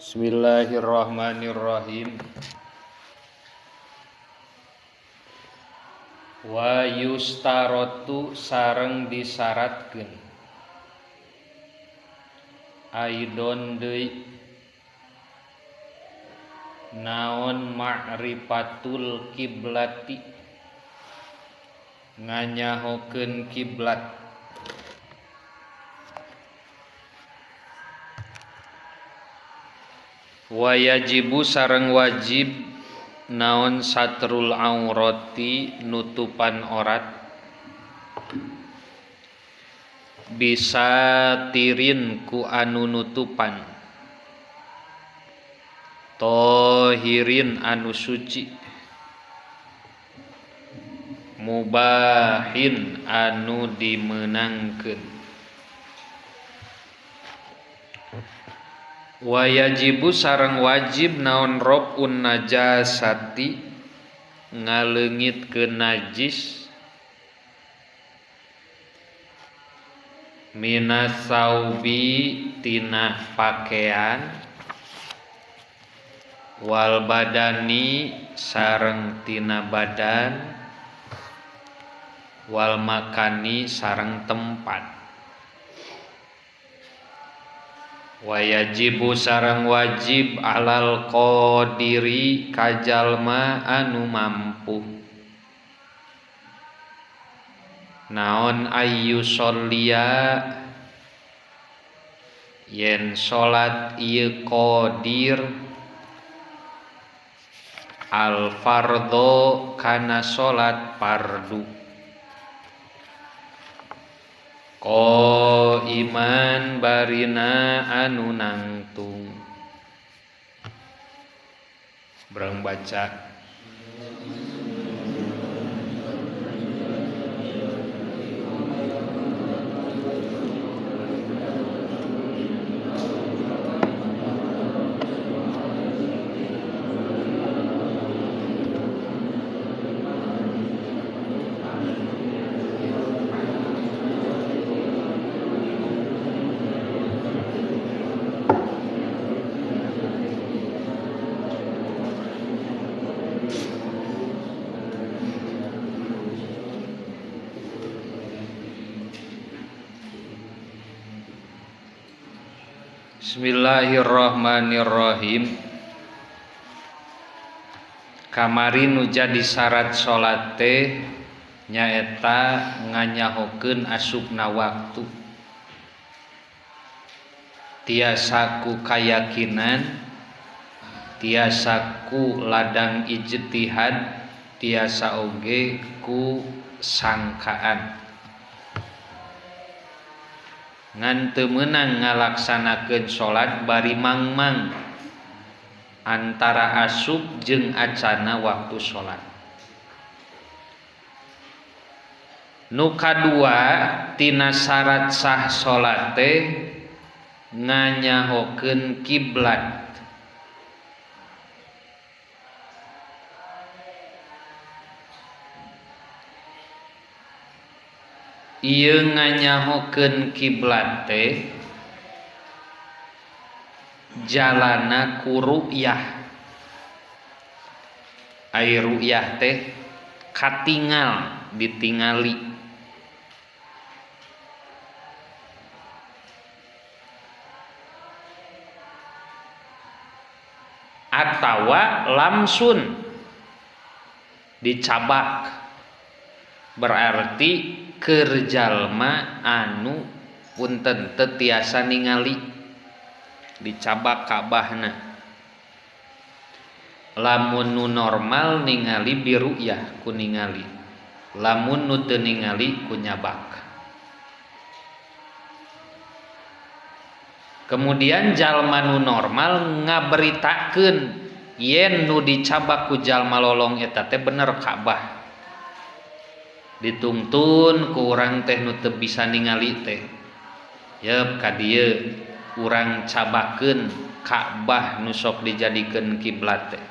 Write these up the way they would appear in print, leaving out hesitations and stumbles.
Bismillahirrahmanirrahim. Wa yustarotu sareng disyaratkeun aidon deui naon ma'rifatul kiblati nganyahokeun kiblat. Wa yajibu sareng wajib naon satrul aurati nutupan orat bisa tirin ku anu nutupan tohirin anu suci mubahin anu dimenangkeun. Wa yajibu sareng wajib naon robun najasati ngaleungitkeun najis minas saubi tina pakaian wal badani sareng tina badan wal makani sareng tempat. Wa yajibu sareng wajib alal qadiri kajalma anu mampu naon ayyu sholliya yen salat ieu qadir al fardho kana salat fardu qaiman barina anu nangtung. Berang baca. Bismillahirrahmanirrahim. Kamari nu jadi syarat salat teh nyaeta nganyahokeun asupna waktu. Tiasa ku kayakinan, tiasa ku ladang ijtihad, tiasa oge ku sangkaan. Ngan teu meunang ngalaksanakeun salat bari mangmang antara asup jeung acana waktu salat. Nu kadua tina syarat sah salat teh nganyahokeun kiblat. Ieu nganyahokeun kiblat teh jalana ku ru'yah. Ai ru'yah teh katingal ditingali. Atawa lamsun dicabak, berarti keur jalma anu punten teu tiasa ningali dicabak Ka'bahna. Lamun nu normal ningali biru'yah ku ningali, lamun nu teu ningali ku nyabak. Kemudian jalma nu normal ngaberitakeun yen nu dicabak ku jalma lolong eta teh bener Ka'bah. Ditungtun ku urang teh nu teu bisa ningali teh. Yeup ka dieu urang cabakeun Ka'bah nu sok dijadikeun kiblat teh.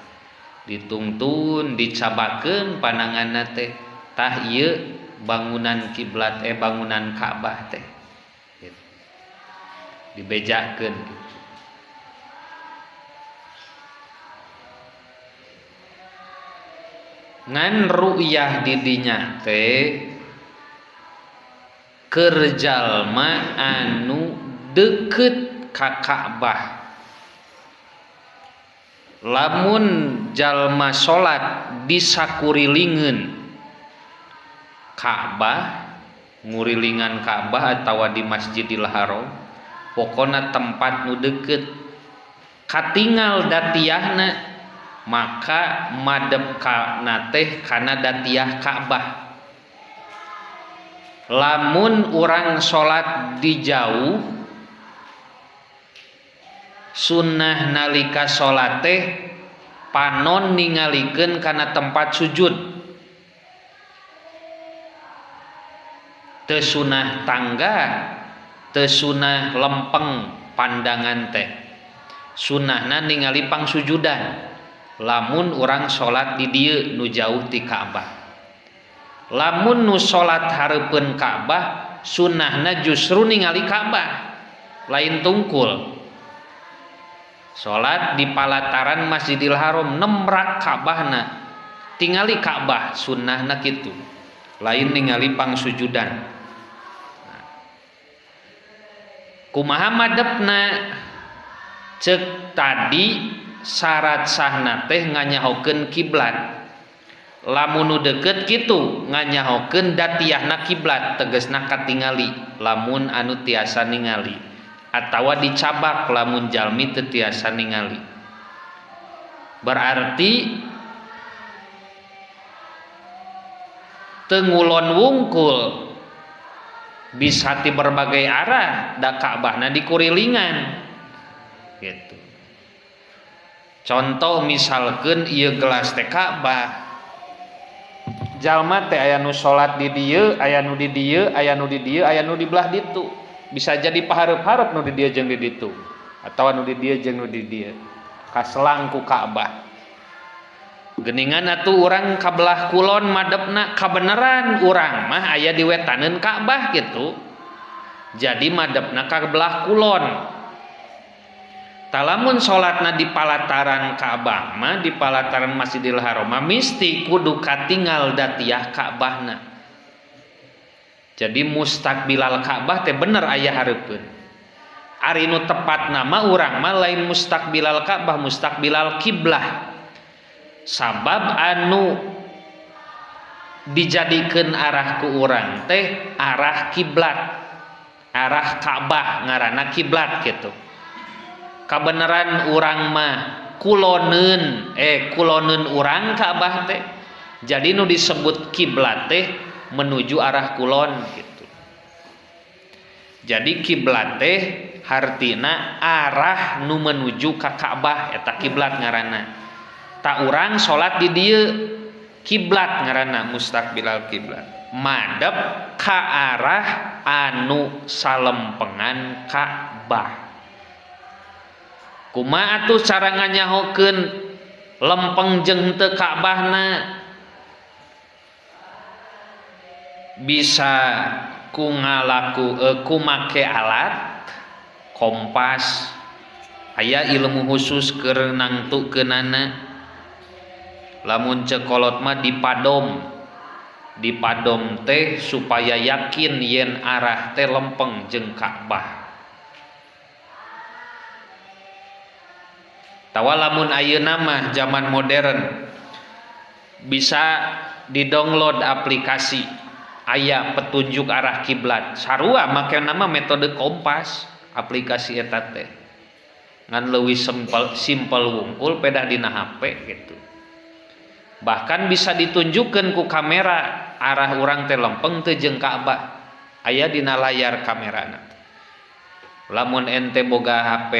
Ditungtun dicabakeun pananganna teh tah ieu bangunan kiblat bangunan Ka'bah teh. Gitu. Dibejakeun gitu. Ngan ru'yah di dinya teh keur jalma anu deukeut ka Ka'bah. Lamun jalma salat di sakurilingeun Ka'bah, ngurilingan Ka'bah atawa di Masjidil Haram, pokona tempat nu deukeut katingal datiahna, maka madep kana teh kana datiah Ka'bah. Lamun urang salat di jauh, sunnah nalika salat teh panon ningalikeun kana tempat sujud. Teu sunah tangga, teu sunah lempeng pandangan teh. Sunahna ningali pangsujudan. Lamun urang salat di dieu nu jauh ti Ka'bah. Lamun nu salat hareupeun Ka'bah, sunahna justru ningali Ka'bah, lain tungkul. Salat di palataran Masjidil Haram nemrak Ka'bahna, tingali Ka'bah, sunnahna kitu, lain ningali pangsujudan. Nah. Kumaha madepna? Cek tadi syarat sahna teh nganyahokeun kiblat. Lamun nu deukeut kitu nganyahokeun datiahna kiblat, tegesna katingali lamun anu tiasa ningali, atawa dicabak lamun jalmi teu tiasa ningali. Berarti teu ngulon wungkul, bisa ti berbagai arah da Ka'bahna dikurilingan gitu. Contoh misalkeun ieu gelas teh Ka'bah, jalma teh aya nu salat di dieu, aya nu di dieu, aya nu di dieu, aya nu di belah ditu. Bisa jadi pahareup-hareup nu di dieu jeung di ditu, atawa nu di dieu jeung nu di dieu, kaselang ku Ka'bah. Geuningan atuh urang ka belah kulon madepna, kabeneran urang mah aya di wetaneun Ka'bah gitu. Jadi madepna ka belah kulon. Talamun salatna di palataran Ka'bah mah, di palataran Masjidil Haram mah misti kudu katingal datiah Ka'bahna. Jadi mustaqbilal Ka'bah teh bener aya hareupeun. Ari nu tepat nama urang mah lain mustaqbilal Ka'bah, mustaqbilal kiblah. Sabab anu dijadikeun arah ku urang teh arah kiblat, arah Ka'bah ngaranna kiblat gitu. Kabeneran urang mah kuloneun, kuloneun urang Ka'bah teh. Jadi nu disebut kiblat teh menuju arah kulon gitu. Jadi kiblat teh hartina arah nu menuju ka Ka'bah, eta kiblat ngaranna. Tak urang salat di dieu kiblat ngaranna mustaqbilal kiblat. Madep ka arah anu salempengan Ka'bah. Kumaha atuh cara nganyahokeun lempeng jeung teu Ka'bahna? Bisa ku ngalaku ku make alat kompas, aya ilmu khusus keur nangtukeunana. Lamun cek kolot mah dipadom, dipadom teh supaya yakin yen arah teh lempeng jeung Ka'bah. Tawa lamun ayeuna mah zaman modern bisa didownload aplikasi aya petunjuk arah kiblat. Sarua make nama metode kompas aplikasi eta teh. Ngan leuwih simpel wungkul pedah dina HP gitu. Bahkan bisa ditunjukkeun ku kamera arah urang teh lempeng teu jeung Ka'bah. Aya dina layar kamerana. Lamun ente boga HP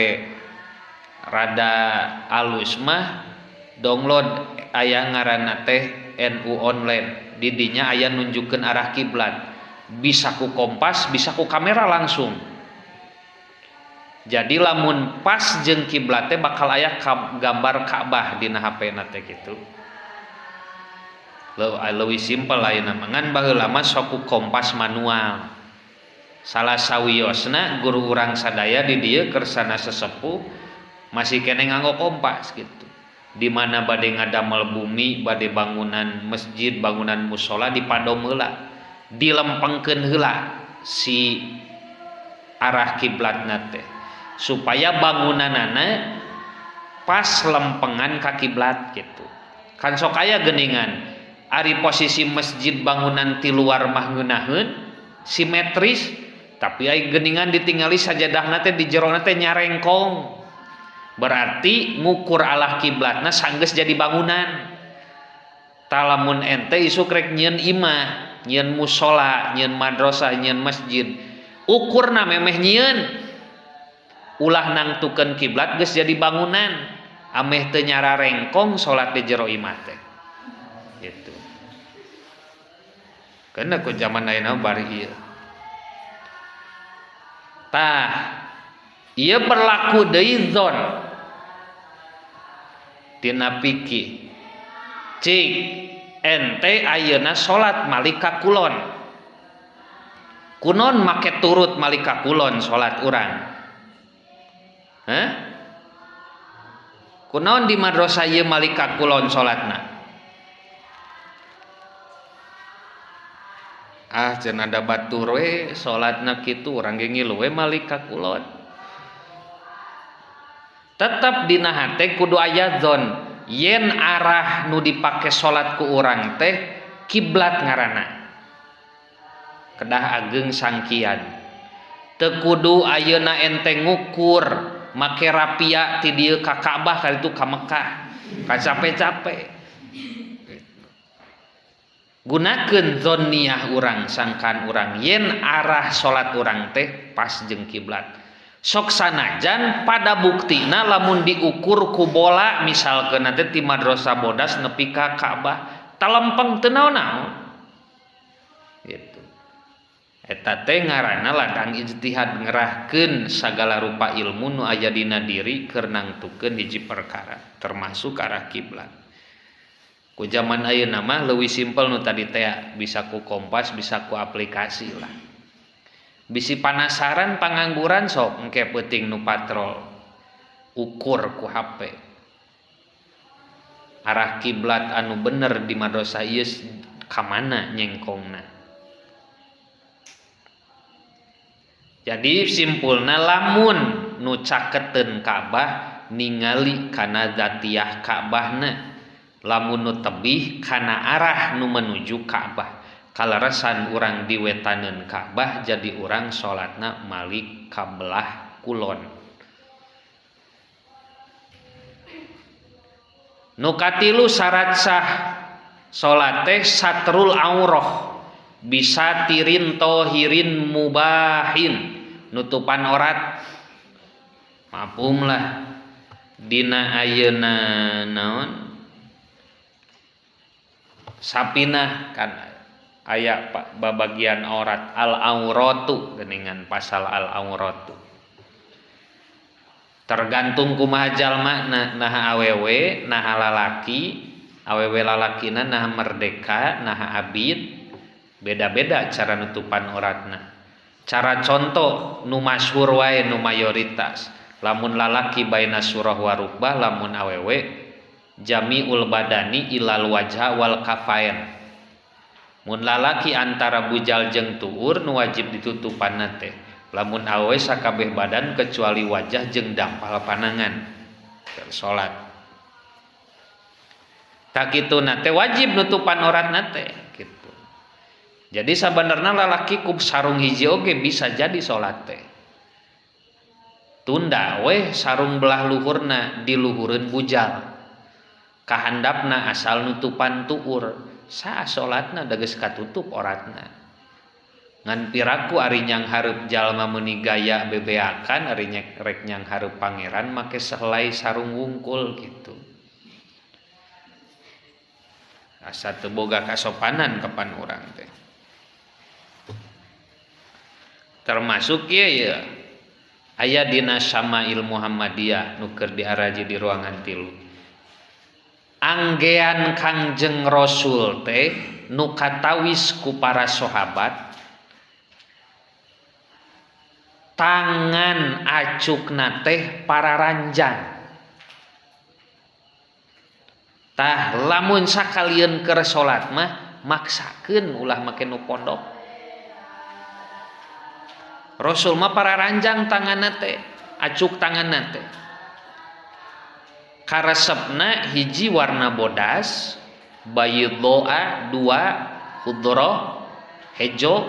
rada alus mah download aya ngaranna teh NU online. Di dinya aya nunjukkeun arah kiblat. Bisa ku kompas, bisa ku kamera langsung. Jadi lamun pas jeung kiblat teh bakal aya gambar Ka'bah dina HP-na teh kitu. Leuwih simpel ayeuna mah, ngan baheula mah sok ku kompas manual. Salah sawiosna guru urang sadaya di dieu kersana sesepuh masih keneh nganggo kompas gitu. Di mana bade ngadamel bumi, bade bangunan masjid, bangunan mushola dipadom heula, dilempengkeun heula si arah kiblatna teh supaya bangunanana pas lempengan ka kiblat gitu. Kan sok aya geuningan ari posisi masjid bangunan ti luar mah ngeunaheun simetris, tapi ai geuningan ditingali sajadahna teh di jerona teh nyarengkong. Berarti ngukur alah kiblatna sanggeus jadi bangunan. Talamun ente isuk rek nyieun imah, nyieun mushola, nyieun madrasah, nyieun masjid, ukurna memeh nyieun ulah nangtukeun kiblat geus jadi bangunan, ameh teu nyararengkong salat di jero imah teh. Gitu. Keuna ku zaman ayeuna bari ieu. Tah, ieu berlaku deui zon tina fikih. Cik ente ayeuna salat malik ka kulon. Kunon make turut malik ka kulon salat urang. Hah? Kunaon di madrasah ieu malik ka kulon salatna? Ah cenah da batur we salatna kitu urang ge ngilu we malik ka kulon. Tetep dina hate kudu aya zon yen arah nu dipake salat ku urang teh kiblat ngaranna. Kedah ageng sangkian. Teu kudu ayeuna ente ngukur make rapia ti dieu ka Ka'bah ka ditu ka Mekah. Ka capek-capek. Gunakeun zonniyah urang sangkan urang yen arah salat urang teh pas jeung kiblat. Sok sanajan pada buktina lamun diukur ku bola misalkeun teh ti madrasah bodas nepi ka Ka'bah talempeng teu naon-naon gitu. Eta teh ngaranna ladang ijtihad ngerahkeun sagala rupa ilmu nu aya dina diri keur nangtukeun hiji perkara termasuk arah kiblat. Ku zaman ayeuna mah leuwih simpel nu tadi teh bisa ku kompas bisa ku aplikasi lah. Bisi panasaran pangangguran sok engke peuting nu patrol ukur ku HP arah kiblat anu bener di madrasah ieu ka mana nyengkongna. Jadi simpulna lamun nu caketeun Ka'bah ningali kana zatiyah Ka'bahna, lamun nu tebih kana arah nu menuju Ka'bah. Kaleresan urang diwetaneun Ka'bah jadi urang salatna malik ka belah kulon. Nu katilu syarat sah salat teh satrul aurah bisa tirin tohirin mubahin nutupan orat. Mafhum lah dina ayeuna naon sapinah kan aya babagian aurat al auratu geuningan pasal al auratu tergantung kumaha jalma naha awewe naha lalaki awewe lalakina naha merdeka naha abid beda-beda cara nutupan auratna. Cara contoh nu masyhur wae nu mayoritas lamun lalaki baina surah wa rukbah lamun awewe jamiul badani ilal wajha wal kafain. Mun lalaki antara bujal jeung tuur nu wajib ditutupanna teh. Lamun awewe sakabeh badan kecuali wajah jeung dampal panangan keur salat. Tak kituna teh wajib nutupan auratna teh kitu. Jadi sabenerna lalaki ku sarung hiji oge bisa jadi salat teh. Tunda weh sarung belah luhurna diluhureun bujal. Kahandapna asal nutupan tuur. Sa salatna da geus katutup oratna. Ngan piraku ari nyang hareup jalma meuni gaya bebeakan ari rek nyang hareup pangeran make sehelai sarung wungkul gitu. Asa teu boga kasopanan kapan urang teh. Termasuk ieu ya aya dina Syama'il Muhammadiyah nu keur diaraji di ruangan 3. Anggean Kangjeng Rasul teh nu katawis ku para sahabat tangan acukna teh pararanjang. Tah lamun sakalieun keur salat mah maksakeun ulah make nu pondok. Rasul mah pararanjang tanganna teh, acuk tanganna teh. Karesepna hiji warna bodas, baydoa dua, khudra hejo,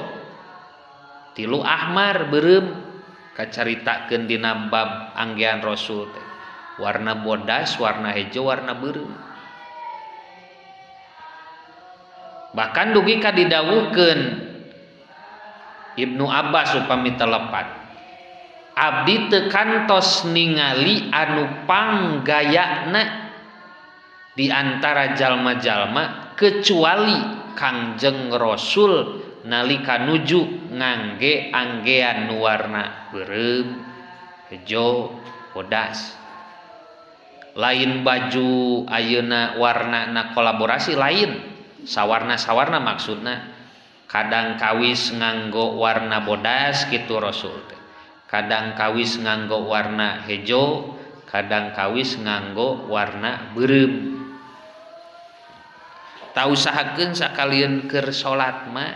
tilu ahmar beureum. Kacaritakeun dina bab anggean Rasul teh. Warna bodas, warna hejo, warna beureum. Bahkan dugi ka didawuhkeun Ibnu Abbas upami telepat, abdi teu kantos ningali anu panggayana di antara jalma-jalma kecuali Kangjeng Rasul nalika nuju ngangge anggean nu warna beureum, hejo, bodas. Lain baju ayeuna warnana kolaborasi lain, sawarna-sawarna maksudna. Kadang kawis nganggo warna bodas kitu Rasul teh, kadang kawis nganggo warna hejo, kadang kawis nganggo warna beureum. Ta usahakeun sakalieun keur salat mah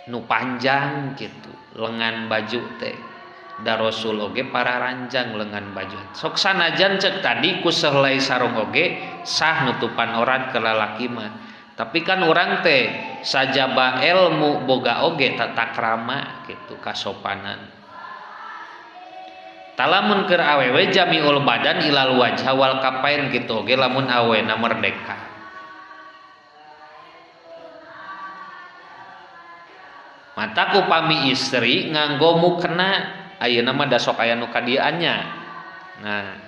nu panjang kitu lengan baju teh. Da Rasul oge pararanjang lengan baju. Sok sanajan cek tadi ku sehelai sarung oge sah nutupan orat ke lalaki mah. Tapi kan urang teh sajaba ilmu boga oge tata krama gitu kasopanan. Talamun keur awewe jamiul badan ilal wajha wal kapain gitu oge lamun awena merdeka. Mata upami istri nganggo mukena ayeuna mah da sok aya nu kadieuannya. Nah,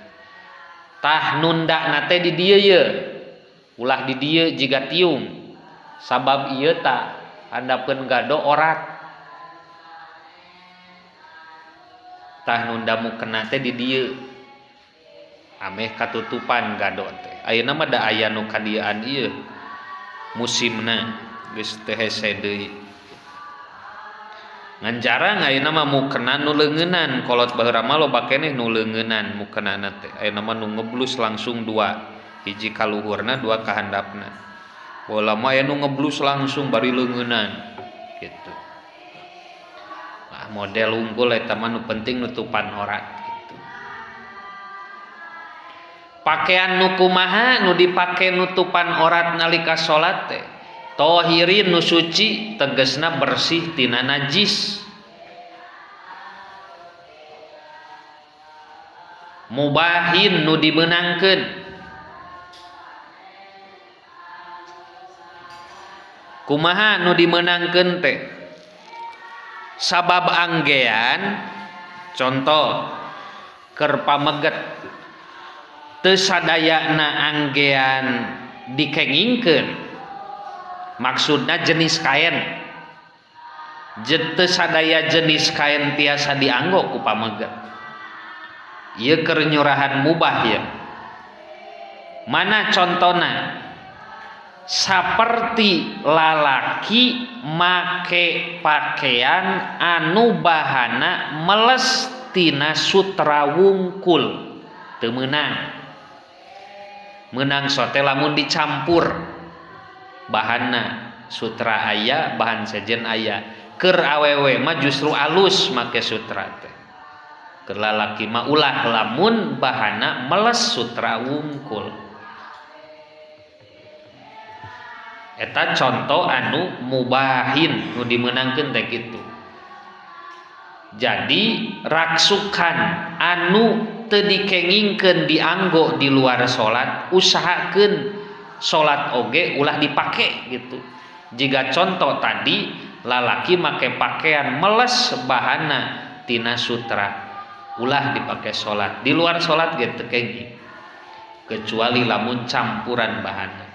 tah nundakna teh di dieu ye. Ulah di dieu jiga tiung. Sabab ieu ta handapeun gado orat. Tah nunda mukena teh di dieu. Ameh katutupan gado teh. Ayeuna mah da aya nu kadieuan ieu. Musimna geus teu hese deui. Ngan jarang ayeuna mah mukena nu leungeunan, kolot baheula mah loba keneh nu leungeunan mukenana teh. Ayeuna mah nu ngeblus langsung dua, hiji ka luhurna, dua ka handapna. Baheula mah aya nu ngeblus langsung bari leungeunan gitu. Nah, model unggul eta mah nu penting nutupan orat gitu. Pakaian nu kumaha nu dipake nutupan orat nalika salat teh? Tohirin nu suci tegesna bersih tina najis. Mubahin nu dimeunangkeun. Kumaha nu dimeunangkeun teh? Sabab anggean contoh keur pameget teu sadayana anggean dikengingkeun. Maksudna jenis kain. Teu sadaya jenis kain tiasa dianggo ku pameget. Ieu keur nyurahan mubah ya. Mana contona? Saperti lalaki make pakaian anu bahana meles tina sutra wungkul. Teu meunang. Meunang sote lamun dicampur bahanna sutra aya, bahan sejen aya. Keur awewe mah justru alus make sutra teh. Keur lalaki mah ulah lamun bahana meles sutra wungkul. Eta contoh anu mubahin nu dimeunangkeun teh kitu. Jadi raksukan anu teu dikengingkeun dianggo di luar salat, usahakeun salat oge ulah dipake gitu. Jika contoh tadi lalaki make pakaian meles bahana tina sutra, ulah dipake salat di luar salat ge teu kenging, kecuali lamun campuran bahana.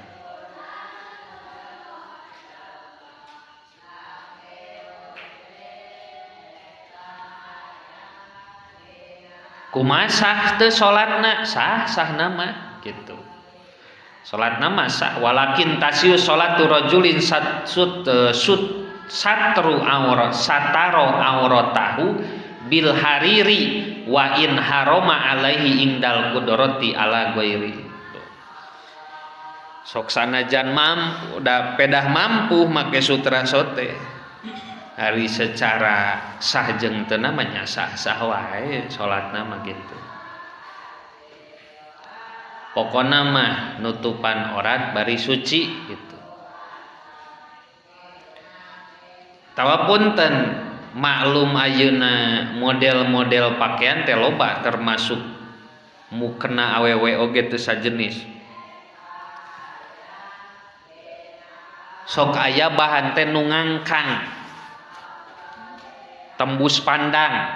Kumaha sah teu salatna? Sah, sahna mah gitu. Salatna mah sah, walakin tasiu salatu rajulin satru aurat sataro auratahu bil hariri wa in haroma alaihi indal qudrati ala ghairi. Sok sanajan mampu da pedah mampu make sutra sote. Ari secara sah jeung teu namanya sah-sah wae salatna mah kitu. Pokona mah nutupan orat bari suci gitu. Tawa punten maklum ayeuna model-model pakaian teh loba termasuk mukena awewe oge teu sajenis. Sok aya bahan teh nu ngangkang tembus pandang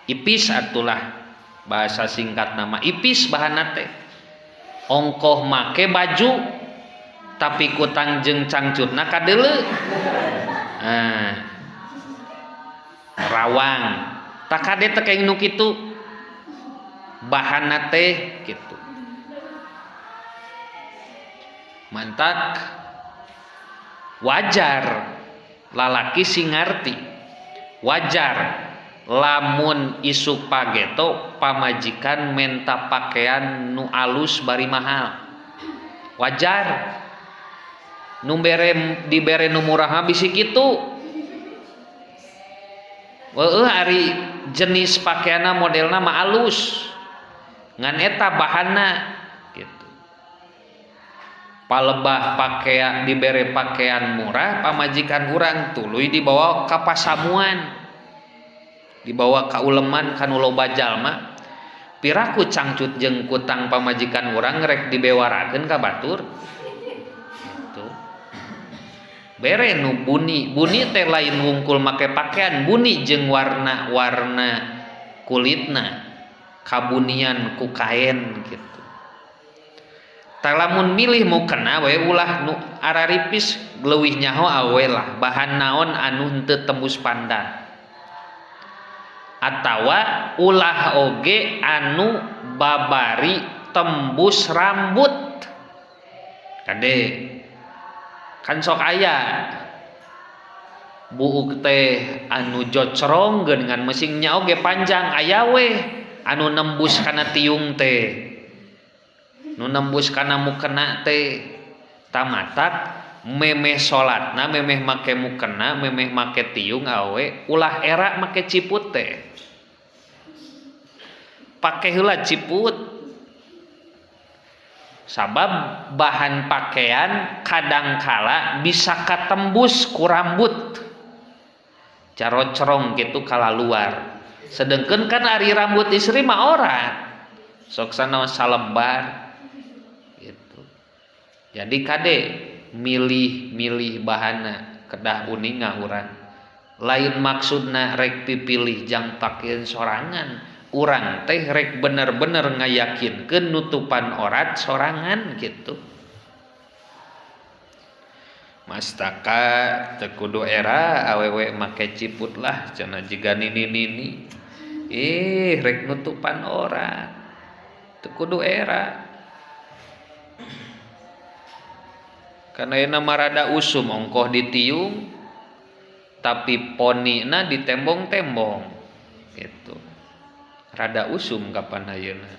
ipis atulah bahasa singkat nama ipis bahanna teh ongkoh make baju tapi kutang jeung cangcutna kadeuleu nah, rawang tak kade teh kayak nu kitu bahanna teh kitu mantak wajar lalaki sing ngarti wajar lamun isuk pageto pamajikan menta pakaian nu alus bari mahal wajar nu bere dibere nu murah bisi kitu heueuh ari jenis pakaianna modelna mah alus ngan eta bahanna gitu. Palebah pakaian dibere pakaian murah pamajikan urang tuluy dibawa ka pasamuan dibawa ka uleman kanu loba jalma piraku cangcut jeung kutang pamajikan urang rek dibewarakeun ka batur gitu. Bere nu buni buni teh lain wungkul make pakaian buni jeung warna-warna kulitna kabunian ku kaen gitu. Lamun milih mukena we ulah nu araripis leuwih nyaho awe lah bahan naon anu henteu tembus pandang atawa ulah oge anu babari tembus rambut kade kan sok aya buuk teh anu jocrong dengan mesingnya oge panjang aya we anu nembus kana tiung teh nu nembus kana mukena teh tamatak memeh salatna memeh make mukena memeh make tiung awe ulah era make ciput teh pake heula ciput sabab bahan pakaian kadangkala bisa katembus ku rambut carocrong gitu kalaluar sedengkeun kan ari rambut istri mah ora sok sana salembar. Jadi kade milih-milih bahana kedah uninga urang. Lain maksudna rek pipilih jang pakaian sorangan. Urang teh rek bener-bener ngayakinkeun nutupan orat sorangan gitu. Mastaka teu kudu era awewe make ciput lah cenah jiga nini-nini. Ih rek nutupan orat. Teu kudu era. Karena ayeuna mah rada usum ongkoh ditiung tapi ponina ditembong-tembong gitu. Rada usum kapan ayeuna.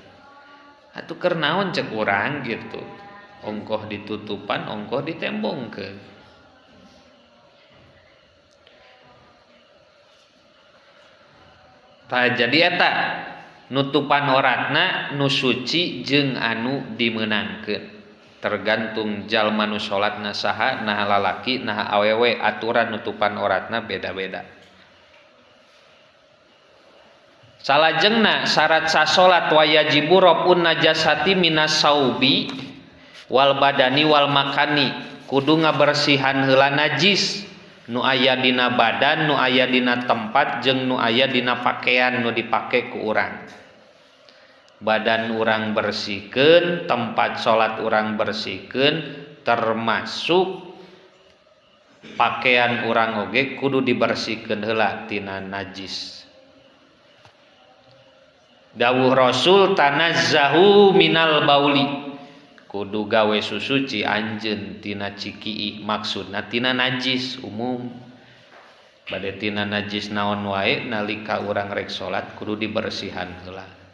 Atuh keur naon cek urang gitu. Ongkoh ditutupan, ongkoh ditembongkeun. Tah jadi eta nutupan oratna nu suci jeung anu dimeunangkeun. Tergantung jalma nu salatna saha naha lalaki naha awewe aturan nutupan oratna beda-beda. Salajengna syarat sasolat wajibu rafun najasati minas saubi wal badani wal makani kudu ngabersihan heula najis nu aya dina badan nu aya dina tempat jeung nu aya dina pakaian nu dipake ku urang. Badan urang bersihkeun, tempat salat urang bersihkeun, termasuk pakaian urang oge kudu dibersihkeun heula tina najis. Dawuh Rasul tanazzahu minal bauli. Kudu gawe susuci anjeun tina cikii, maksudna tina najis umum. Bade tina najis naon wae nalika urang rek salat kudu dibersihan heula.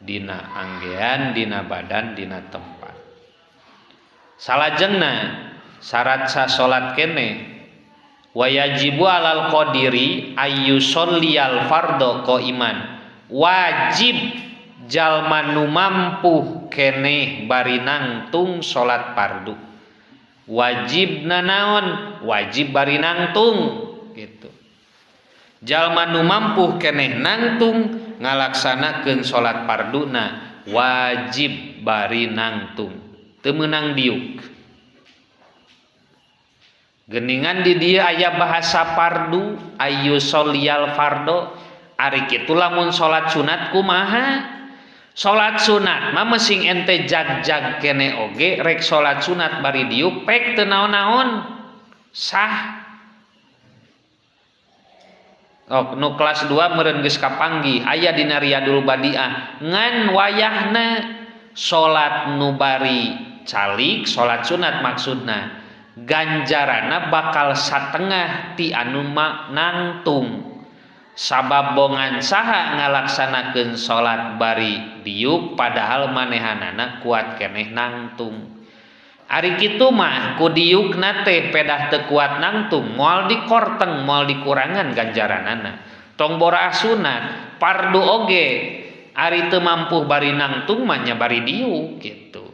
Dina anggean, dina badan, dina tempat. Salajengna syarat sah salat keneh wajibu alal qadiri ayyusholliyal fardho qaiman, wajib jalma nu mampu keneh bari nangtung salat fardu. Wajib nanaon? Wajib bari nangtung gitu. Jalma nu mampu keneh nangtung ngalaksanakeun salat farduna wajib bari nangtung, teu meunang diuk. Geningan di dieu aya bahasa fardu ayyusholliyal fardho, ari kitu lamun salat sunat kumaha? Salat sunat mah mesing ente jag-jag kene oge rek salat sunat bari diuk pek teu naon-naon sah. Oh, nu kelas 2 meureun geus kapanggih aya dina Riyadul Badiah ngan wayahna salat nu bari calik salat sunat maksudna ganjarana bakal satengah ti anu nangtung. Sabab bongan saha ngalaksanakeun salat bari diuk padahal manehanana kuat keneh nangtung. Ari kitu mah ku diukna teh pedah teu kuat nangtung moal dikorteng moal dikurangan ganjaranana. Tong boraah sunat fardu oge ari teu mampu bari nangtung mah nya bari diuk gitu.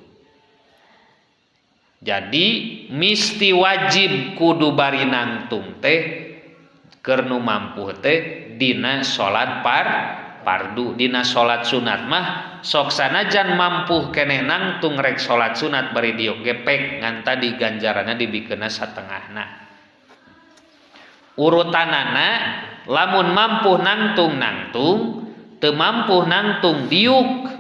Jadi misti wajib kudu bari nangtung teh keur nu mampu teh dina salat fardu. Dina salat sunat mah sok sanajan mampu keneh nangtung rek salat sunat bari diuk ge pek ngan tadi ganjaranna dibikeunna satengahna. Urutanana lamun mampu nangtung nangtung, teu mampu nangtung diuk.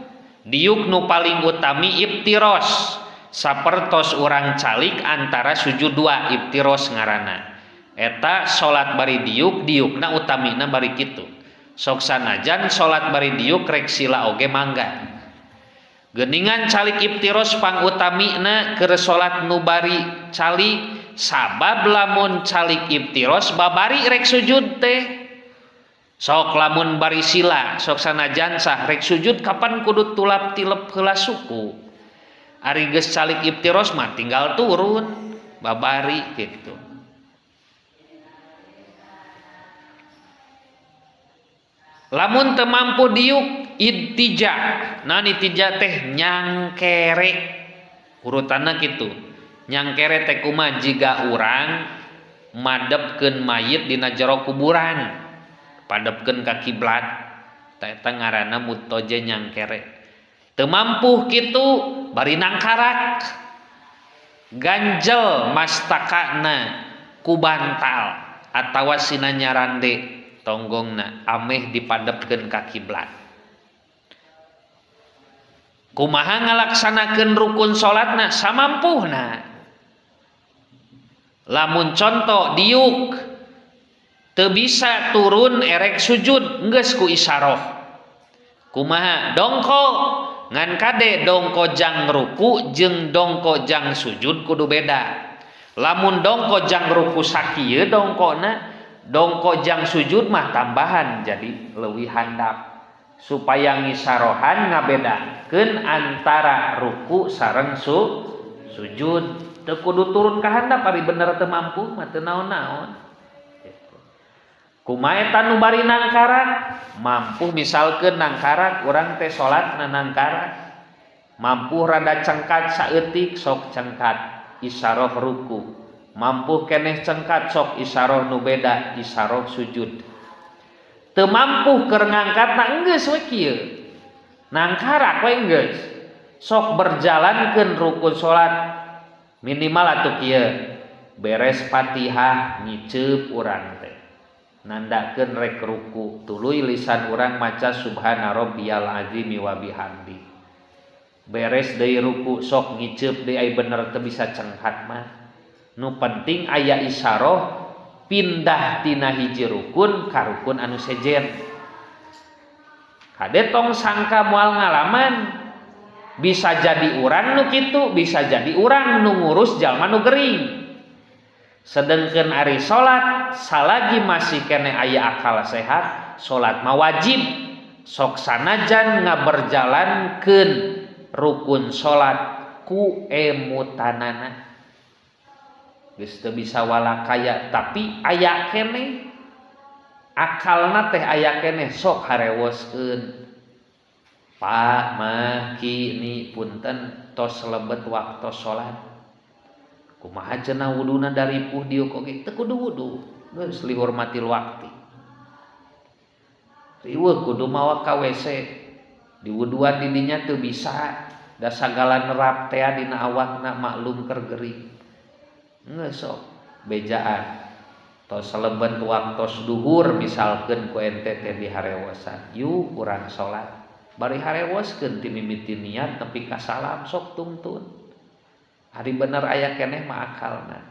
Diuk nu paling utami iftiros, sapertos urang calik antara sujud dua iftiros ngaranna. Eta salat bari diuk, diukna utamina bari kitu. Sok sanajan salat bari diuk rek sila oge mangga. Geuningan calik iftiros pangutamina keur salat nu bari calik, sabab lamun calik iftiros babari rek sujud teh. Sok lamun bari sila sok sanajan sah rek sujud kapan kudu tulap tilep heula suku. Ari geus calik iftiros mah tinggal turun babari gitu. Lamun teu mampu diuk ittija. Naon ittija teh nyangkere. Urutanna kitu. Nyangkere teh kumaha jiga urang madepkeun mayit dina jero kuburan. Padepkeun ka kiblat. Ta eta ngaranna mutoje nyangkere. Teu mampu kitu bari nangkarak. Ganjel mastakana ku bantal atawa sina nyarande tonggongna ameh dipadepkeun ka kiblat. Kumaha ngalaksanakeun rukun salatna samampuhna. Lamun conto diuk teu bisa turun erek sujud geus ku isaroh. Kumaha dongko ngan kade dongko jang ruku jeung dongko jang sujud kudu beda. Lamun dongko jang ruku sakieu dongkona, dongko jang sujud mah tambahan jadi leuwih handap supaya ngisarohan ngabedakeun antara ruku sareng sujud. Teu kudu turun ka handap ari bener teu mampu mah teu naon-naon. Kumaha eta nu bari nangkarak? Mampu misalkeun nangkarak urang teh salatna nangkarak. Mampu rada cengkat saeutik sok cengkat isaroh ruku. Mampu keneh cengkat sok isaroh nu beda isaroh sujud. Teu mampu keur ngangkatna enggeus we kieu. Nangkarak we enggeus. Sok berjalankeun rukun salat minimal atuh kieu. Beres Fatihah ngiceup urang teh. Nandakeun rek ruku tuluy lisan urang maca subhana rabbiyal azimi wa bihamdi. Beres deui ruku sok ngiceup deui ai bener teu bisa cengkat mah. Nu penting aya isaroh pindah tina hiji rukun ka rukun anu sejen. Kade tong sangka moal ngalaman, bisa jadi urang nu kitu, bisa jadi urang nu ngurus jalma nu gering. Sedengkeun ari salat salagi masih keneh aya akal sehat, salat mah wajib. Sok sanajan ngaberjalankeun rukun salat ku emutanana geus teu bisa walakaya tapi aya keneh akalna teh aya keneh sok harewoskeun Pak mah kini punten tos lebet waktu salat kumaha cenah wuduna daripuh dieu oge teu kudu wudu geus lihormatil waktu riweuh kudu mawa ka WC diwuduan di dinya teu bisa da sagala nerap teh dina awakna maklum keur gering geus sok bejaan tos lebet waktos duhur misalkeun ku ente teh diharewosan yuk urang salat bari harewoskeun ti mimiti niat nepi ka salam sok tungtun ari bener aya keneh mah akalna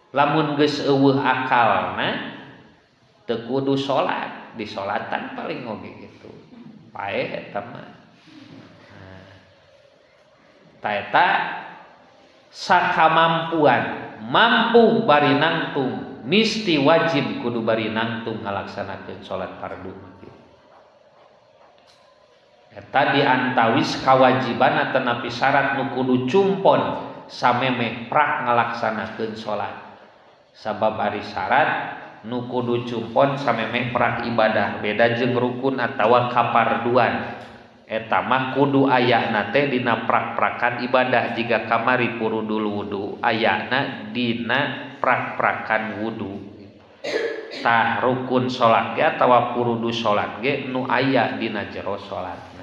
lamun geus eueuh akalna teu kudu salat disolatan paling oge gitu paeh eta mah nah, eta sakamampuan mampu bari nangtung misti wajib kudu bari nangtung ngalaksanakeun salat fardu eta diantawis kawajiban atanapi syarat nu kudu cumpon samemeh prak ngalaksanakeun salat sabab ari syarat nu kudu cumpon samemeh prak ibadah beda jeung rukun atawa kaparduan eta mah kudu ayana teh dina prak-prakan ibadah jiga kamari furudul wudu ayana dina prak-prakan wudu tah rukun salat ge atawa furudu salat ge nu aya dina jero salatna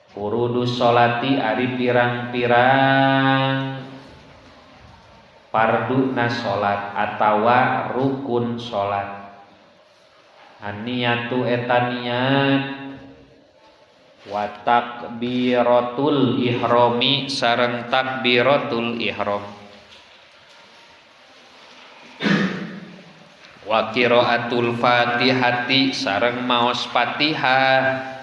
furudu salati ari pirang-pirang farduna salat atawa rukun salat aniyatu eta niat wa takbiratul ihrami sareng takbiratul ihram wa qiraatul fatihati sareng maos Fatihah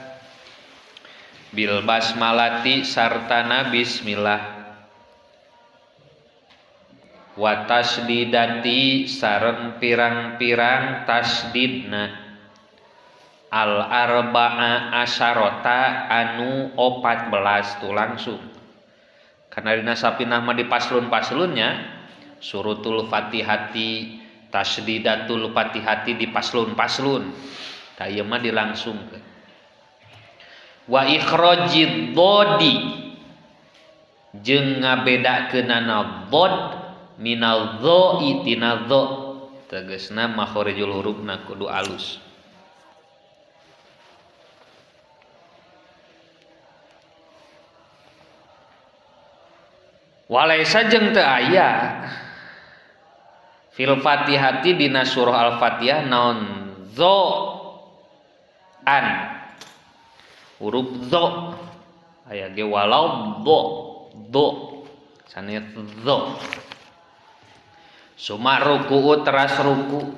bil basmalati sartana bismillah wa tasdidati sareng pirang-pirang tasdidna al arba'a asyarata anu 14 tuh langsung karena dina sapinah mah di paslon-paslonnya surutul fatihati tasdidatul fatihati di paslon-paslon tah ieu mah dilangsungkeun wa ikhrajid dhadi jeung ngabedakeunana dhad minal dho'i tina dho tegasna makhorijul hurufna kudu alus walaisa jeung teu aya fil fatihati dina surah al-fatihah naon dho an huruf dho aya ge walau dho dho sanes dho suma ruku'u teras ruku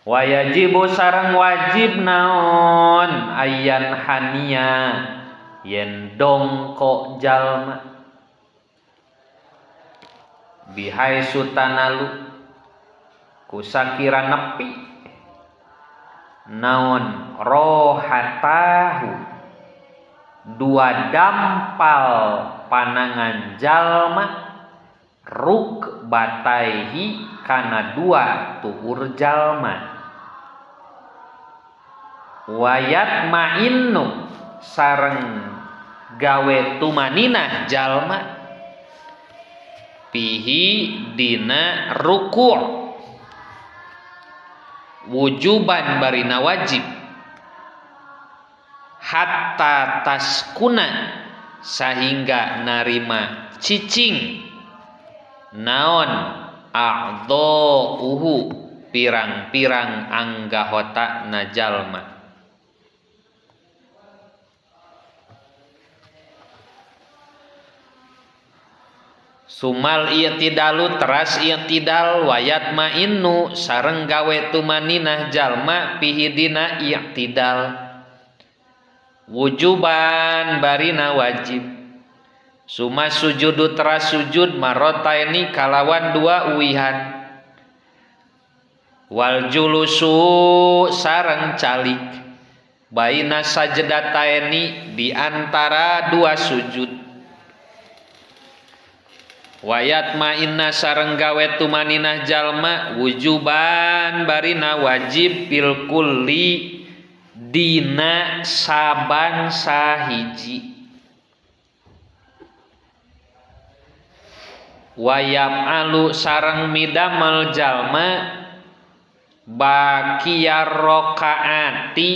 wajibu sareng wajib naon ayan hania yen dongkok jalma bihai sutanalu kusakira nepi naon rohatahu dua dampal panangan jalma ruk bataihi kana dua tuur jalma wayat ma'innu sareng gawe tumaninah jalma pihi dina ruku' wujuban barina wajib hatta taskuna sehingga narima cicing naon a'dha'uhu pirang-pirang anggahota najalma sumal i'tidalu teras i'tidal wayat ma'innu sareng gawe tumaninah jalma pihidina i'tidal wujuban barina wajib suma sujudu teras sujud marotaini kalawan dua uwihan wal julusu sareng calik baina sajdataini di antara dua sujud. Wayat ma inna sareng gawe tumaninah jalma wujuban barina wajib fil kulli dina saban sahiji. Wayam alu sareng midamel jalma bakiyar rokaati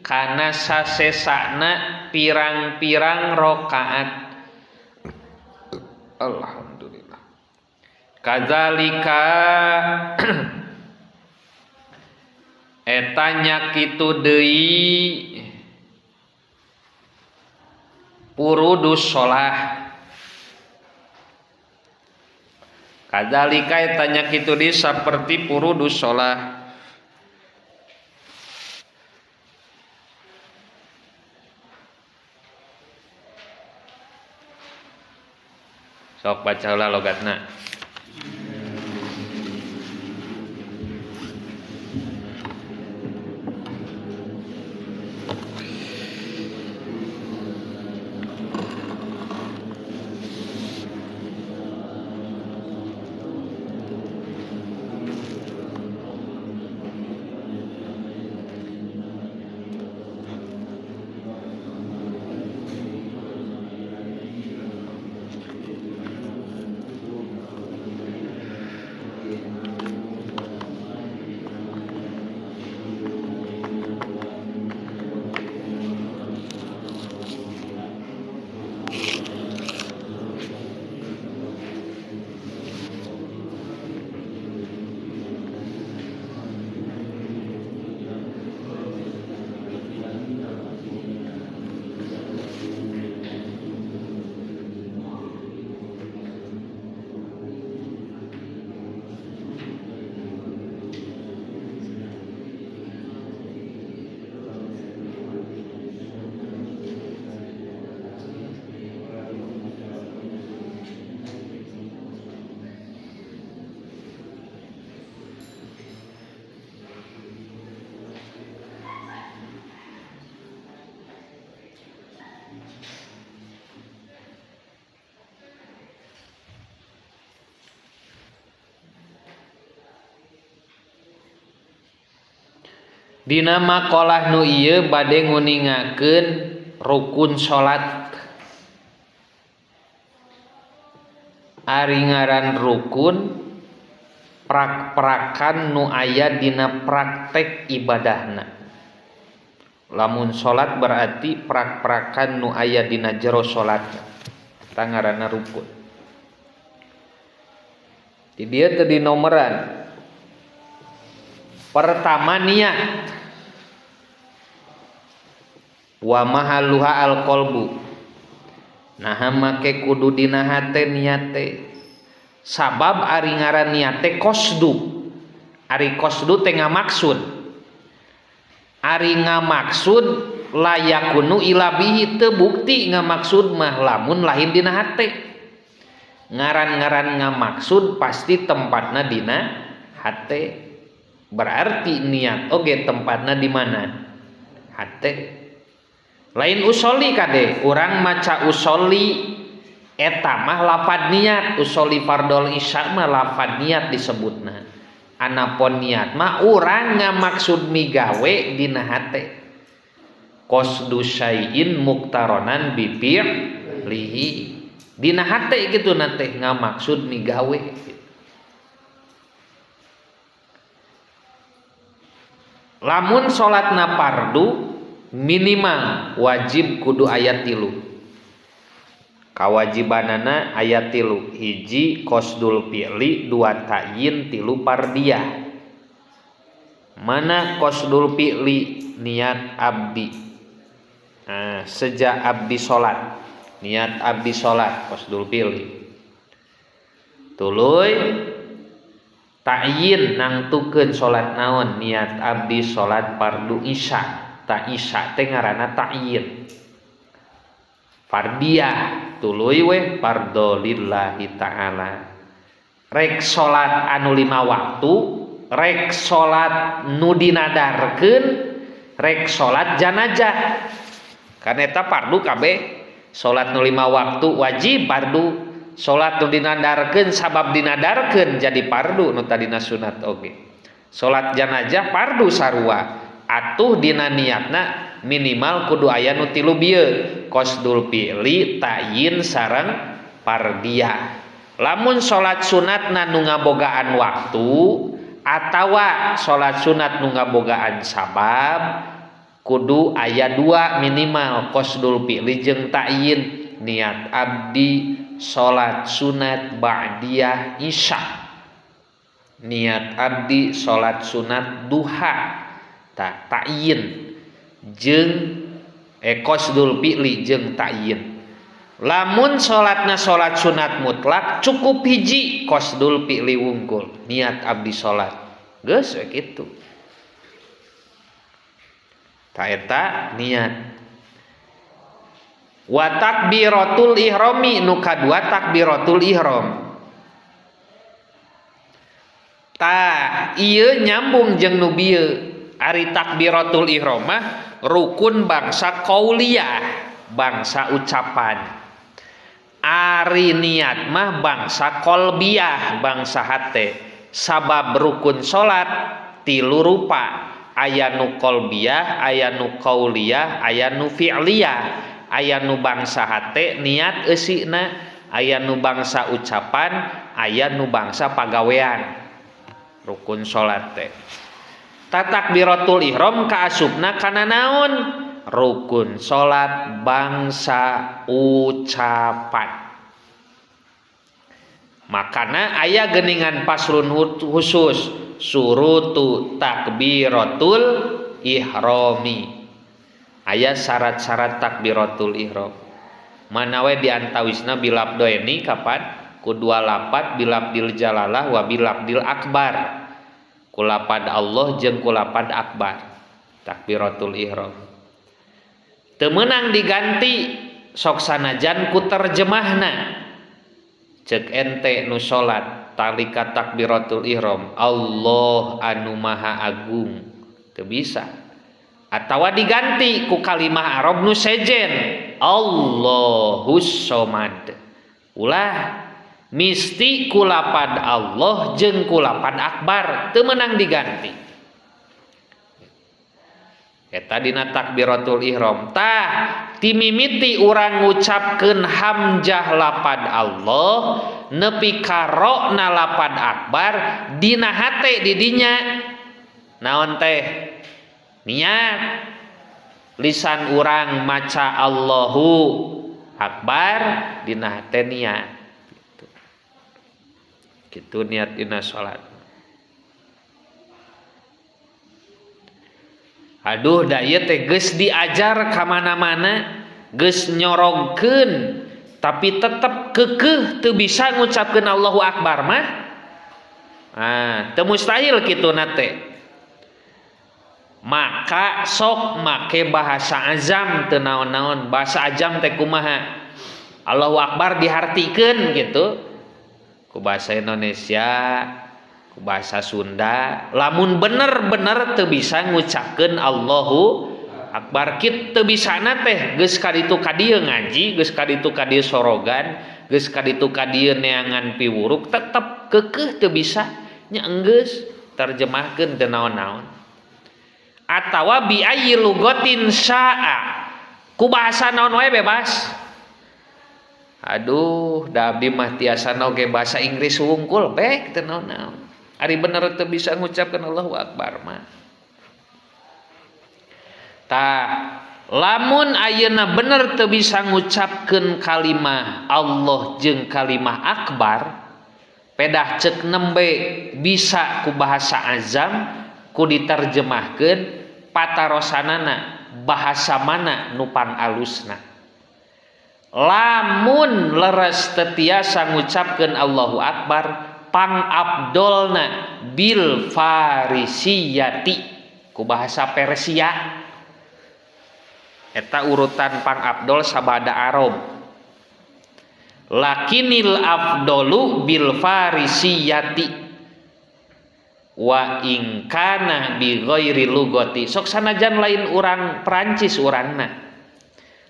kana sasesana pirang-pirang rokaat. Alhamdulillah. Kadzalika eta nya kitu deui purudus sholah. Kadzalika eta nya kitu deui saperti purudus sholah. Sok baca heula logatna. Dina makalah nu ieu bade nguningakeun rukun salat. Ari ngaran rukun prak-prakan nu aya dina praktek ibadahna. Lamun salat berarti prak-prakan nu aya dina jero salatna. Eta ngaranna rukun. Di dieu teu dinomeran. Pertama niat. Wa mahalluha alqalbu. Nah make kudu dina hate niat teh. Sabab ari ngaran niat teh qasdu. Ari qasdu teh ngamaksud. Ari ngamaksud layakunu ilabihi teu bukti ngamaksud mah lamun lain dina hate. Ngaran-ngaran ngamaksud pasti tempatna dina hate. Berarti niat oge tempatna di mana? Hate. Lain usoli kade, urang maca usoli eta mah lafad niat, usoli fardol isya mah lafad niat disebutna. Anapun niat mah urang ngamaksud migawe dina hate. Qasdu syai'in muktaronan bi fi'lihi. Dina hate kitu na teh ngamaksud migawe. Lamun salatna fardu minimal wajib kudu ayat 3. Kawajibanana ayat 3, hiji qasdul fi'li, 2 ta'yin, 3 fardiyah. Mana qasdul fi'li? Niat abdi. Nah, sejak abdi salat, niat abdi salat qasdul fi'li. Tuluy ta'yin nangtukeun salat naon, niat abdi salat fardu isya. Ta isya teh ngaranna ta'yin. Fardiyah tuluy we fardhu lillahi ta'ala. Rek salat anu 5 waktu, rek salat nu dinadarkeun, rek salat janazah. Karena eta fardu kabeh. Salat nu 5 waktu wajib fardu, Salat nu dinadarkeun sabab dinadarkeun jadi fardu nu tadina sunat oge. Salat janazah fardu sarua. Atuh dina niatna minimal kudu aya nu tilu bieu, qasdul fi'li, ta'yin sareng fardiyah. Lamun salat sunatna nu ngabogaan waktu atawa salat sunat nu ngabogaan sabab kudu aya dua minimal, qasdul fi'li jeung ta'yin. Niat abdi salat sunat ba'diyah isya, niat abdi salat sunat duha, ta'yin jeung qasdul fi'li jeung ta'yin. Lamun salatna salat sunat mutlak cukup hiji qasdul fi'li wungkul, niat abdi salat geus we kitu. Ta eta niat. Wa takbiratul ihrami, nu kadua takbiratul ihram. Ta ieu nyambung jeung nu bieu. Ari takbiratul ihram mah rukun bangsa qauliyah, bangsa ucapan. Ari niat mah bangsa qalbiyah, bangsa hate. Sabab rukun salat tilu rupa, aya nu qalbiyah, aya nu qauliyah, aya nu fi'liyah. Aya nu bangsa hate niat eusina, aya nu bangsa ucapan, aya nu bangsa pagawean. Rukun salat teh. Takbiratul ihram kaasupna kana naon? Rukun salat bangsa ucapan. Makana aya geuningan paslon khusus surutu takbiratul ihrami. Aya syarat-syarat takbiratul ihram. Mana we diantawisna bilabdoeni kapan? Ku dua lapat bilabdil jalalah wa bilabdil akbar. Kulapad Allah jeung kulapad akbar. Takbiratul ihram. Teu meunang diganti sok sanajan ku terjemahna. Cek ente nu salat talika takbiratul ihram, Allah anu maha agung. Teu bisa. Atawa diganti ku kalimah Arab nu sejen, Allahus somad. Ulah misti kulapad Allah jeung kulapad akbar, teu meunang diganti. Eta dina takbiratul ihram. Tah timimiti urang ngucapkeun hamzah lapad Allah nepi ka rona lapad akbar dina hate di dinya naon teh? Niat. Lisan urang maca Allahu akbar dina hate niat. Gitu. Gitu niat dina salat. Aduh da ieu teh geus diajar ka mana-mana, geus nyorogkeun tapi tetep keukeuh teu bisa ngucapkeun Allahu akbar mah. Ah, teu mustahil kituna teh. Maka sok make bahasa azam teu naon-naon. Bahasa azam teh kumaha? Allahu akbar dihartikeun gitu ku bahasa Indonesia, ku bahasa Sunda. Lamun bener-bener teu bisa ngucapkeun Allahu akbar, kitu teu bisana teh geus ka ditu ka dieu ngaji, geus ka ditu ka dieu sorogan, geus ka ditu ka dieu neangan piwuruk, tetep keukeuh teu bisa nya enggeus terjemahkeun teu naon-naon. Atawa bi ayyi lugatin syaa, ku bahasa naon wae bebas. Aduh, da abdi mah tiasa oge bahasa Inggris wungkul bek teu naon-naon. Ari bener teu bisa ngucapkeun Allahu akbar mah. Tah, lamun ayeuna bener teu bisa ngucapkeun kalimah Allah jeung kalimah akbar, pedah ceuk nembe bisa ku bahasa azam ku diterjemahkeun patarosanana bahasa mana nu pangalusna. Lamun leres teu tiasa ngucapkeun Allahu akbar, pangabdolna bil farisiyati ku bahasa Persia. Eta urutan pangabdol sabada Arab. Lakinil afdolu bil farisiyati wa in kana bi ghairi lugati. Sok sanajan lain urang Perancis urangna,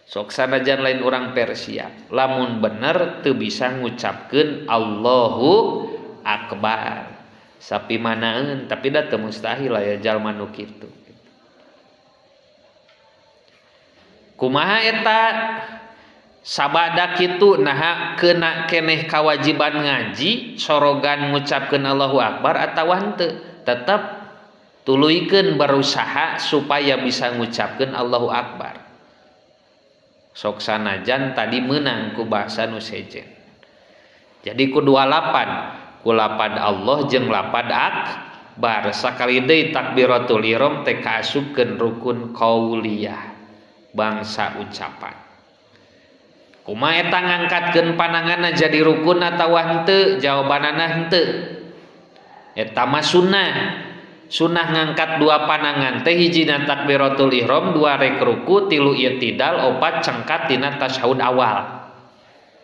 Sok sanajan lain orang Persia, lamun bener teu bisa ngucapkeun Allahu Akbar. Sapi manaeun, tapi da teu mustahil aya jalma nu kitu. Kumaha eta sabada kitu naha kena keneh kawajiban ngaji sorogan ngucapkeun Allahu Akbar atawa henteu, tetep tuluykeun berusaha supaya bisa ngucapkeun Allahu Akbar. Sok sanajan tadi menang ku bahasa nu sejen. Jadi ku dua lapan, ku lapad Allah jeung lapad akbar. Sakali deui takbiratul ihram teh kaasupkeun rukun qauliyah, bangsa ucapan. Kumaha eta ngangkatkeun pananganna jadi rukun atawa henteu? Jawabanana henteu. Eta mah sunnah. Sunnah ngangkat dua panangan teh hijina takbiratul ihram, dua rek ruku, tilu i'tidal, opat cengkat tina tasyahud awal.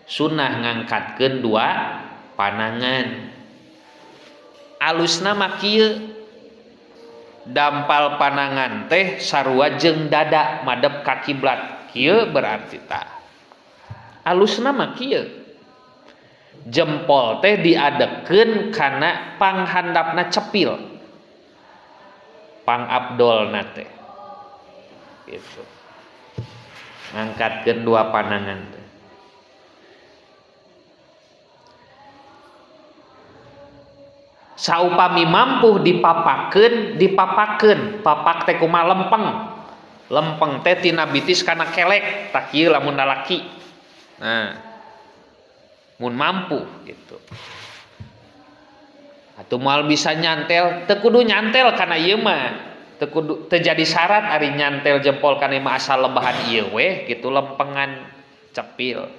Sunnah ngangkatkeun dua panangan. Alusna mah kieu, dampal panangan teh sarua jeung dada madep ka kiblat. Kieu berarti tah. Alusna mah kieu. Jempol teh diadekeun kana panghandapna cepil. Pangabdolna teh gitu, ngangkatkeun dua panangan teh. Saupami mampu dipapakeun, dipapakeun. Papak teh kumaha lempeng. Lempeng teh tina bitis kana kelek, tah kieu lamun lalaki. Nah, mun mampu gitu. Atuh moal bisa nyantel, teu kudu nyantel kana ieu mah. Teu kudu teu jadi syarat ari nyantel jempol kana mah asal lebahan ieu weh gitu lempengan cepil.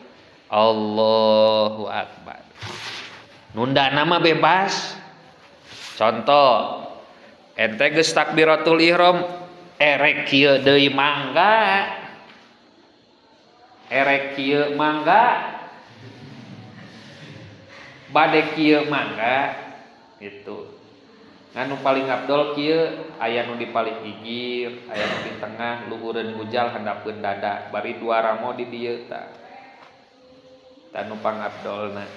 Allahu akbar. Nunda nama bebas. Contoh, ente geus takbiratul ihram, erek kieu deui mangga. Erek kieu mangga. Bade kieu mangga. Gitu. Nganu paling abdol kieu aya nu di paling gigir, aya nu di tengah, luhureun bujal handapeun dada, bari dua ramo di dieu tah. Tah nu pangabdolna.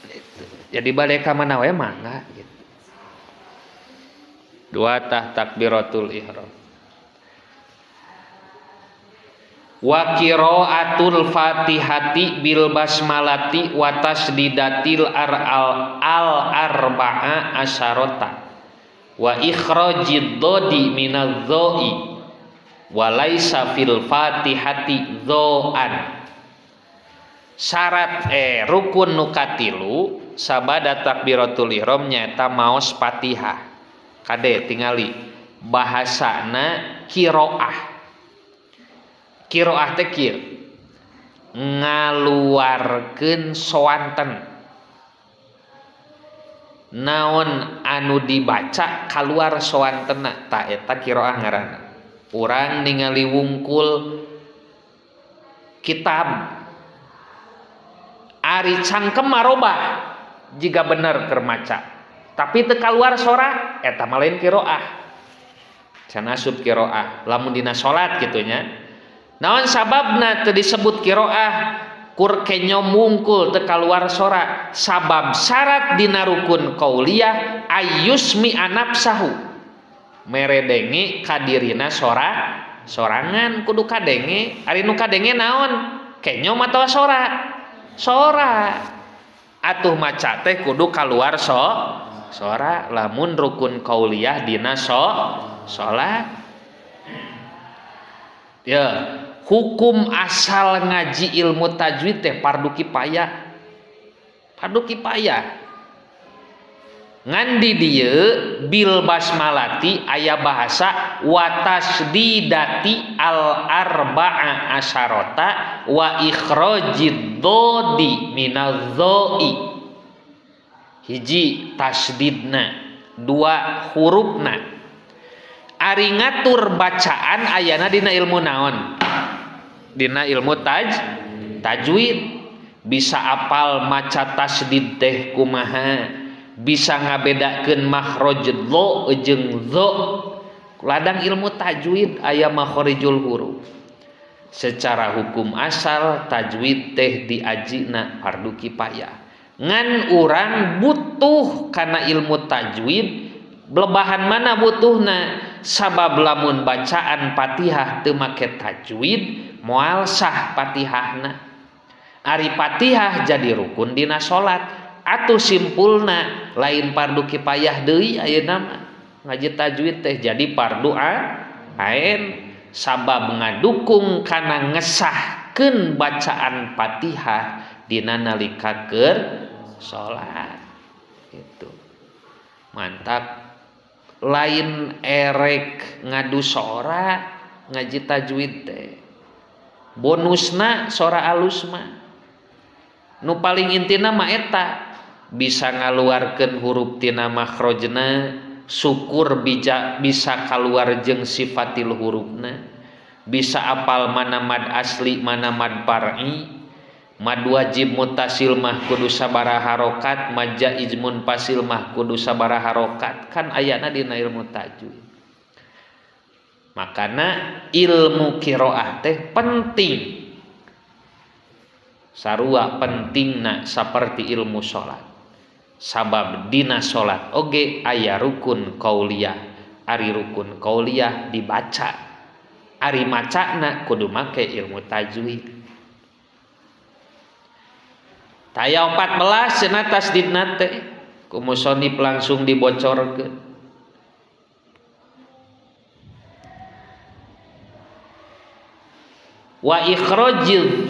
Gitu. Jadi bade ka mana we mangga gitu. Dua tah takbiratul ihram. Wa qiraatul fatihati bil basmalati wa tasdidatil al arba'a asyarata wa ikhrajid dhadi minadh dha'i wa laisa fil fatihati dha'an. Syarat rukun nu katilu sabada takbiratul ihram nyaeta maos Fatihah. Kade tingali bahasana qiraah. Qiraah teh kieu ngaluarkeun soanten naon anu dibaca kaluar soantenna, ta eta qiraah ngaranna. Urang ningali wungkul kitab ari cangkem marobah jiga bener keur maca tapi teu kaluar sora, eta mah lain qiraah. Can asup qiraah lamun dina salat kitu nya. Naon sababna teu disebut qiraah? Kur kenyo mungkul teu kaluar sora. Sabab syarat dina rukun qauliyah ayyusmi anafsahu, meredenge kadirina sora sorangan, kudu kadenge. Ari nu kadenge naon? Kenyo matawa sora? Sora. Atuh maca teh kudu kaluar sora lamun rukun qauliyah dina salat. Ya, hukum asal ngaji ilmu tajwid teh fardu kifayah. Fardu kifayah. Ngan di dieu bil basmalati aya bahasa wa tasdidati al arba'a asyarata wa ikhrajid dhadi minadh dha'i. Hiji tasdidna, dua hurufna. Ari ngatur bacaan ayana dina ilmu naon? Dina ilmu tajwid. Bisa apal maca tasdid teh kumaha, bisa ngabedakeun makhraj dho jeung dho, Ladang ilmu tajwid aya makharijul huruf. Secara hukum asal tajwid teh diajina fardu kifayah. Ngan urang butuh kana ilmu tajwid, belebahan mana butuhna? Sabab lamun bacaan Fatihah teu make tajwid moal sah Fatihahna. Ari Fatihah jadi rukun dina salat. Atuh simpulna lain fardu kifayah deui ayeuna mah. Ngaji tajwid teh jadi fardu ain sabab ngadukung kana ngesahkeun bacaan Fatihah dina nalika keur salat. Gitu. Mantap. Lain erek ngadu sora ngaji tajwid teh. Bonusna sora alus mah. Nu paling intina mah eta bisa ngaluarkeun huruf tina makhrajna, syukur bisa kaluar jeung sifatil hurufna, bisa apal mana mad asli mana mad far'i, mad wajib mutasil mah kudu sabaraha harokat, mad jaiz munfasil mah kudu sabaraha harokat, kan ayana dina ilmu tajwid. Makana ilmu qiraah teh penting, sarua pentingna saperti ilmu salat. Sabab dina salat oge aya rukun qauliyah, ari rukun qauliyah dibaca, ari macana kudu make ilmu tajwid. Taya 14 cenah tasdidna teh ku musonib langsung dibocorkeun. Wa ikhrajidz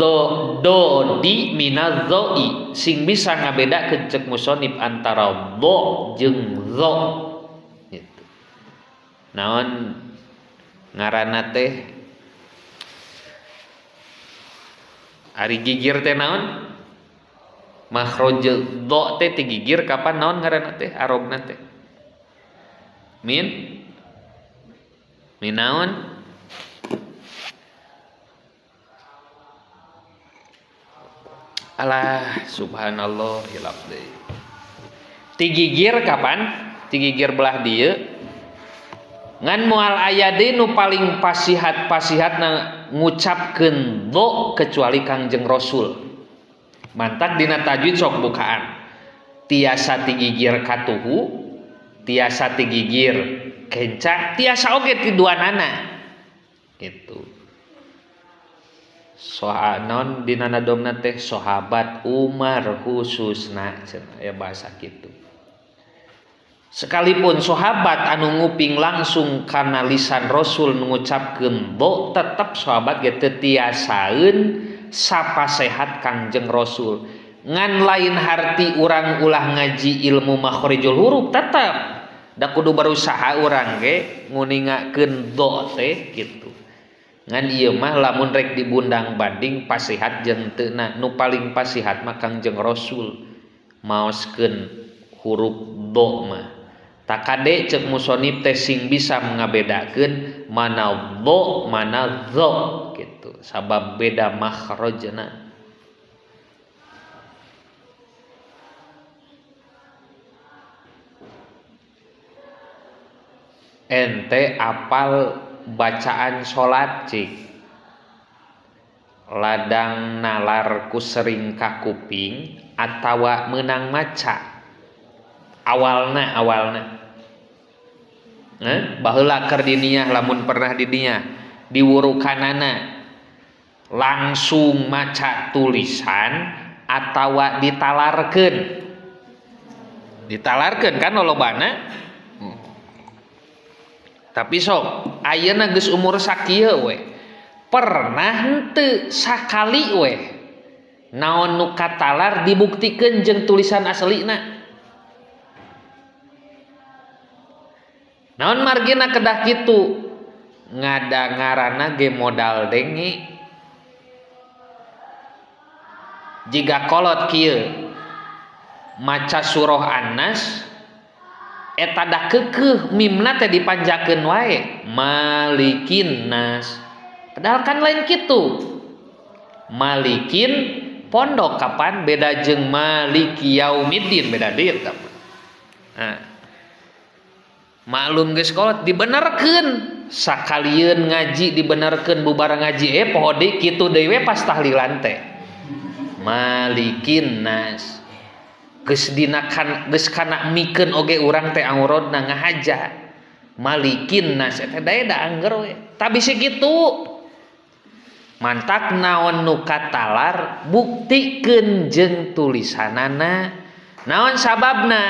dodi minadz dzoi, sing bisa ngabedakeun cek musonib antara dho jeung dho gitu. Naon ngaranna teh? Ari gigir teh naon? Makhraj dho teh ti gigir kapan naon ngaranna teh arobna teh? Min min naon? Alah subhanallah hilap deui. Ti gigir kapan? Ti gigir belah dieu. Ngan moal aya deui nu paling pasihat-pasihatna ngucapkeun dho kecuali Kangjeng Rasul. Mantak dina tajwid sok bukaan. Tiasa ti gigir katuhu, tiasa ti gigir kenca, tiasa oge ti duanana. Gitu. Soha non dina nadomna teh sahabat Umar khususna cenah aya bahasa kitu. Sekalipun sahabat anu nguping langsung kana lisan Rasul ngucapkeun dho, tetep sahabat ge teu tiasaeun sapasehat Kangjeng Rasul. Ngan lain harti urang ulah ngaji ilmu makhrijul huruf tetep da kudu berusaha urang ge nguningakeun dho teh kitu. Ngan ieu mah lamun rek dibundang banding pasihat jeung teu na, nu paling pasihat mah Kangjeng Rasul maoskeun huruf dho mah. Takade cek musonib teh sing bisa ngabedakeun mana dho mana dho gitu, sabab beda makhrajna. Ente apal bacaan salat cik ladang nalar ku sering kakuping atawa meunang maca awalna baheula keur diniah lamun pernah diniah diwurukanana langsung maca tulisan atawa ditalarkeun kan lolobana. Tapi sok ayeuna geus umur sakieu we pernah henteu sakali we naon nu katalar dibuktikeun jeung tulisan aslina. Naon margina kedah kitu ngada ngaranna ge modal denge. Jiga kolot kieu maca surah An-Nas eta da keukeuh mimna teh dipanjakeun wae malikin nas, padahal kan lain kitu. Malikin pondok kapan beda jeung maliki yaumiddin, beda deui eta mah. Nah, Maklum geus kolot dibenerkeun sakalieun ngaji dibenerkeun bubar ngaji poho deui kitu deui we pas tahlilan teh. Malikin nas. Geus dina kan geus kana mikeun oge urang teh aurodna ngahaja. Malikin nas eta dae da angger we. Tapi bisi kitu. Mantak naon nu katalar buktikeun jeung tulisanana. Naon sababna?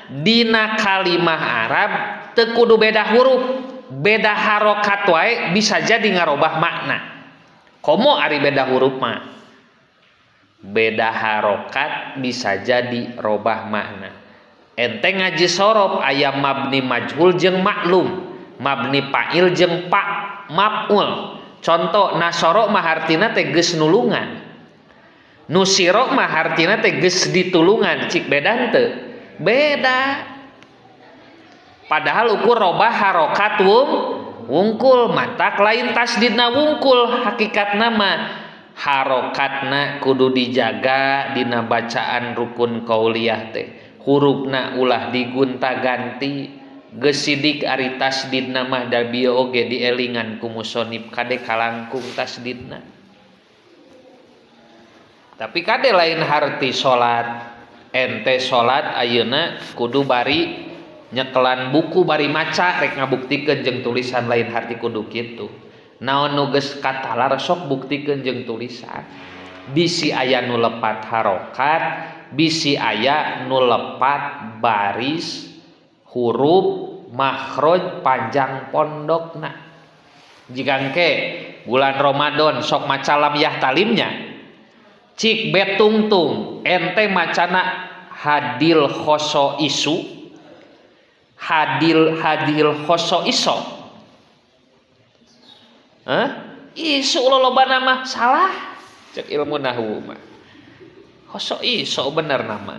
Dina kalimah Arab teu kudu beda huruf, beda harokat wae bisa jadi ngarobah makna. Komo ari beda huruf mah. Beda harokat bisa jadi robah makna. Ente ngaji sorof aya mabni majhul jeung maklum, mabni fa'il jeung pa maf'ul. Contoh nasoro mah hartina teh geus nulungan. Nusiro mah hartina teh geus ditulungan, cik beda henteu? Beda. Padahal ukur robah harokat wungkul matak lain tasdidna wungkul, hakikatna mah harokatna kudu dijaga dina bacaan rukun qauliyah teh. Hurufna ulah digonta-ganti. Geus sidik ari tasdidna mah da bieu oge dielingan ku musonib kade kalangkung tasdidna. Tapi kade lain harti salat. Ente salat ayeuna kudu bari nyekelan buku bari maca rek ngabuktikeun jeung tulisan lain harti kudu kitu. Naon nu geus katalar sok buktikeun jeung tulisan. Bisi aya nu lepat harokat, bisi aya nu lepat baris huruf makhraj panjang pondokna. Jika engke bulan Ramadan sok maca lam yahtalimnya cik betungtung ente macana hadil khoso isu hadil hadil khoso iso isu loloba nama salah cek ilmu nahwu mah khoso iso bener nama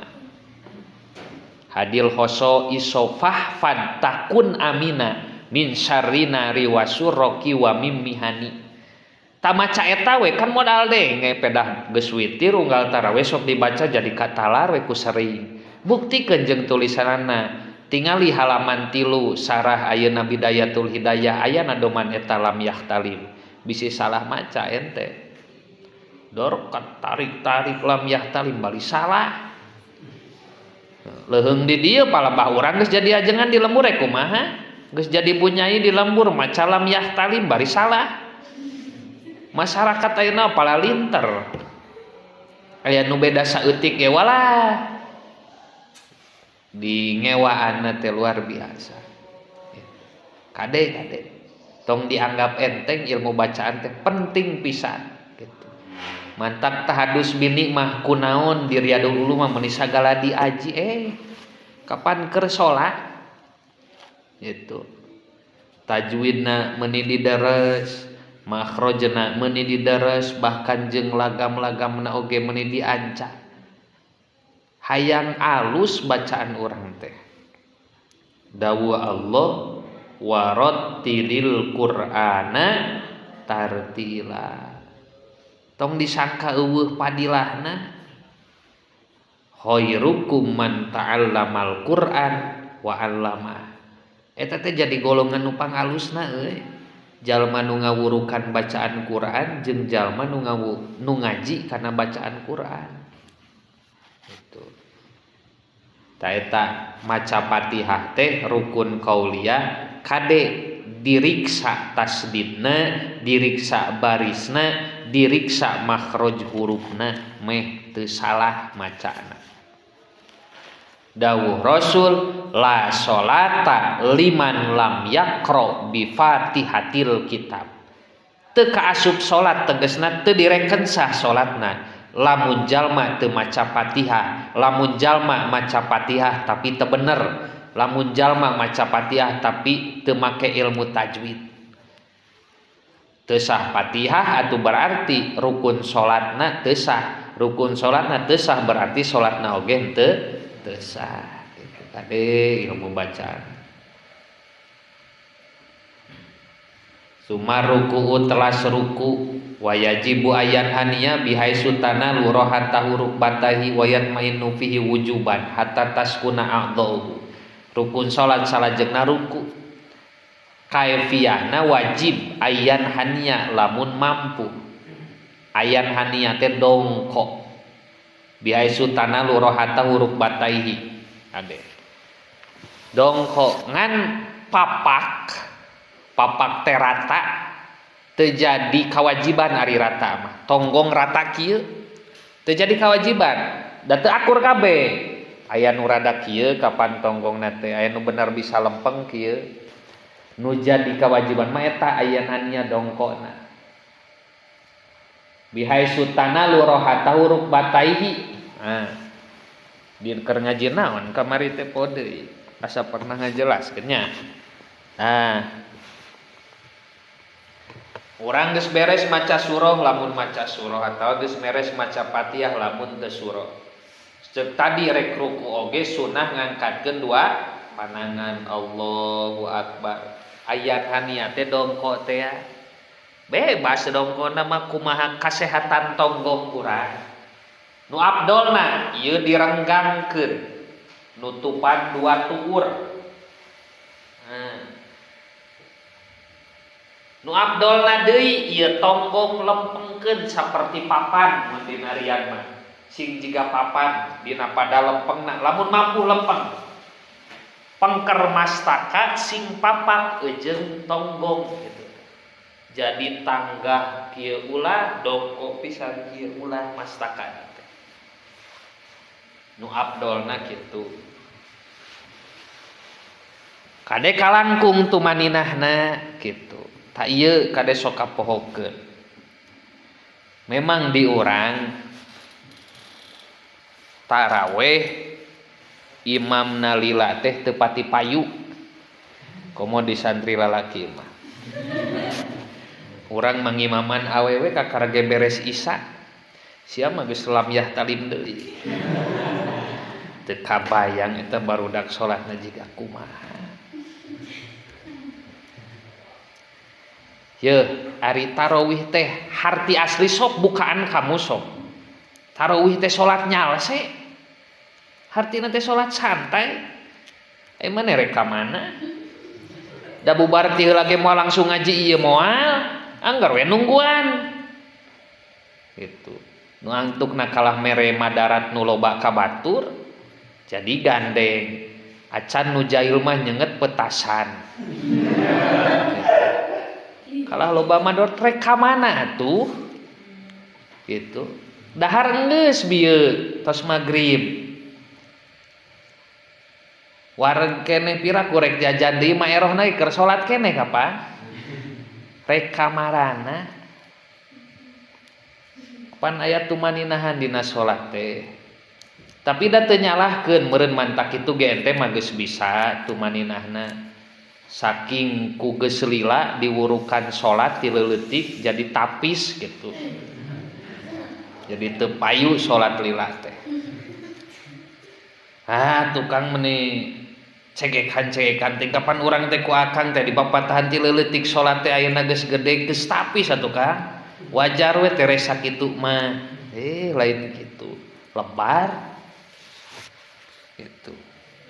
hadil khoso iso fahfad takun amina min syarrina riwasurroki wa mimihani. Tamaca eta we kan modal deh ngepedah geus witir unggal tarawih sok dibaca jadi katalar we ku sering. Buktikeun jeung tulisanana. Tingali halaman 3 sarah ayeuna Bidayatul Hidayah aya nadoman eta lam yahtalim. Bisi salah maca ente. Dorkat tarik-tarik lam yahtalim bali salah. Leuheung di dieu palebah urang geus jadi ajengan di lembur rek kumaha? Geus jadi bunyai di lembur maca lam yahtalim bari salah. Masyarakat ayeuna palalinter. Aya nu beda saeutik ge walah. Di ngewaanna teh luar biasa. Kade kade. Tong dianggap enteng ilmu bacaan teh penting pisan gitu. Mantak tahadus bini mah kunaon di Riyadul Ulum mah meuni sagala diaji kapan keur salat gitu. Tajwidna meuni dideres, makhrajna meuni dideres, bahkan jeung lagam-lagamna oge meuni dianca. Hayang alus bacaan urang teh. Dawuh Allah warattilil Qur'ana tartila. Tong disangka eueuh padilahna. Khairukum man ta'allamal Qur'an wa 'allama. Eta teh jadi golongan nu pangalusna euy. Jalma nu ngawurukan bacaan Quran jeung jalma nu ngaji kana bacaan Quran. Gitu. Ta eta maca Fatihah teh rukun qauliyah kade diriksa tasdidna, diriksa barisna, diriksa makhraj hurufna meh teu salah macana. Dawuh Rasul la sholata liman lam yaqra bi Fatihatil kitab. Teu kaasup salat tegasna teu direken sah salatna. Lamun jalma teu maca Fatihah, lamun jalma maca Fatihah tapi teu bener, lamun jalma maca Fatihah tapi teu make ilmu tajwid. Teu sah Fatihah atuh berarti rukun salatna teu sah, rukun salatna teu sah berarti salatna oge teu sah. Itu tadi ilmu bacaan. Sumar ruku'u telas ruku wayajibu ayan haniya bihaisu tanalu rohata huruf batahi wayat mainu fihi wujuban hatta taskuna a'dhauhu. Rukun salat salajengna ruku. Kaifiyahna wajib ayan hania lamun mampu. Ayan hania teh dongkok. Bihaisu tanalu rohata huruf bataihi. Ade. Dongkok ngan papak, papak teh rata teu jadi kewajiban ari rata mah. Tonggong rata kieu teu jadi kewajiban. Da teu akur kabeh. Aya nu rada kieu kapan tonggongna teh, aya nu bener bisa lempeng kieu. Nu jadi kewajiban mah eta ayanannya dongkokna. Bihaisu tanalu rohata huruf bataihi. Nah, di keur ngaji naon kamari teh podeui. Asa pernah ngajelaskeun nya. Nah, urang geus beres maca surah lamun maca surah atawa geus beres maca Fatihah lamun teu surah. Ceuk tadi rek ruku oge sunah ngangkatkeun dua panangan Allahu Akbar. Ayat hania teh dongkok teh ya. Bebas dongkona mah kumaha kasehatan tonggong urang. Nu abdolna ieu direnggangkeun nutupan dua tuur. Nah. Nu abdolna deui ieu tonggong lempengkeun saperti papan mun dina rian mah. Sing jiga papan dina pada lempengna lamun mampu lempeng. Pengker mastaka sing papak eujeung tonggong gitu. Jadi tanggah kieu ulah dongkok pisan kieu ulah mastaka teh. Nu abdolna kitu. Kade kalangkung tumaninahna kitu. Tak ieu kade sok kapohokeun. Memang di urang taraweh imamna lila teh teu pati payu. Komo di santri lalaki mah. Urang mangimaman awewe kakara ge beres isya. Sia mah geus lamyah talim deui. Teu kabayang eta barudak salatna jiga kumaha. Yeuh, ari tarawih teh harti asli sok bukaan kamu sok. Tarawih teh salat nyalse. Hartina teh salat santai. Eh mana rek ka mana? Da bubar ti heula ge moal langsung ngaji ieu moal. Anggar we nungguan. Gitu. Nu angtukna kalah mere madarat nu loba ka batur. Jadi gandeng. Acan nu jahil mah nyenget petasan. Kalah loba mador rek ka mana atuh? Gitu. Dahar enggeus bieu tos magrib. Wareg keneh pira ku rek jajan deui mah erohna keur salat keneh kapan? Rek kamarana. Pan aya tumaninahan dina salat teh. Tapi da teu nyalahkeun meureun mantak kitu ge ente mah geus bisa tumaninahna. Saking ku geus lila diwurukan salat ti leutik jadi tapis gitu. Jadi teu payu salat lila teh. Ah tukang meni cegekan-cegekan teh kapan urang teh ku akang teh dipapatahan ti leutik salat teh ayeuna geus gede geus tapis atuh Kang. Wajar we teh resa kitu mah. Lain kitu. Lebar gitu.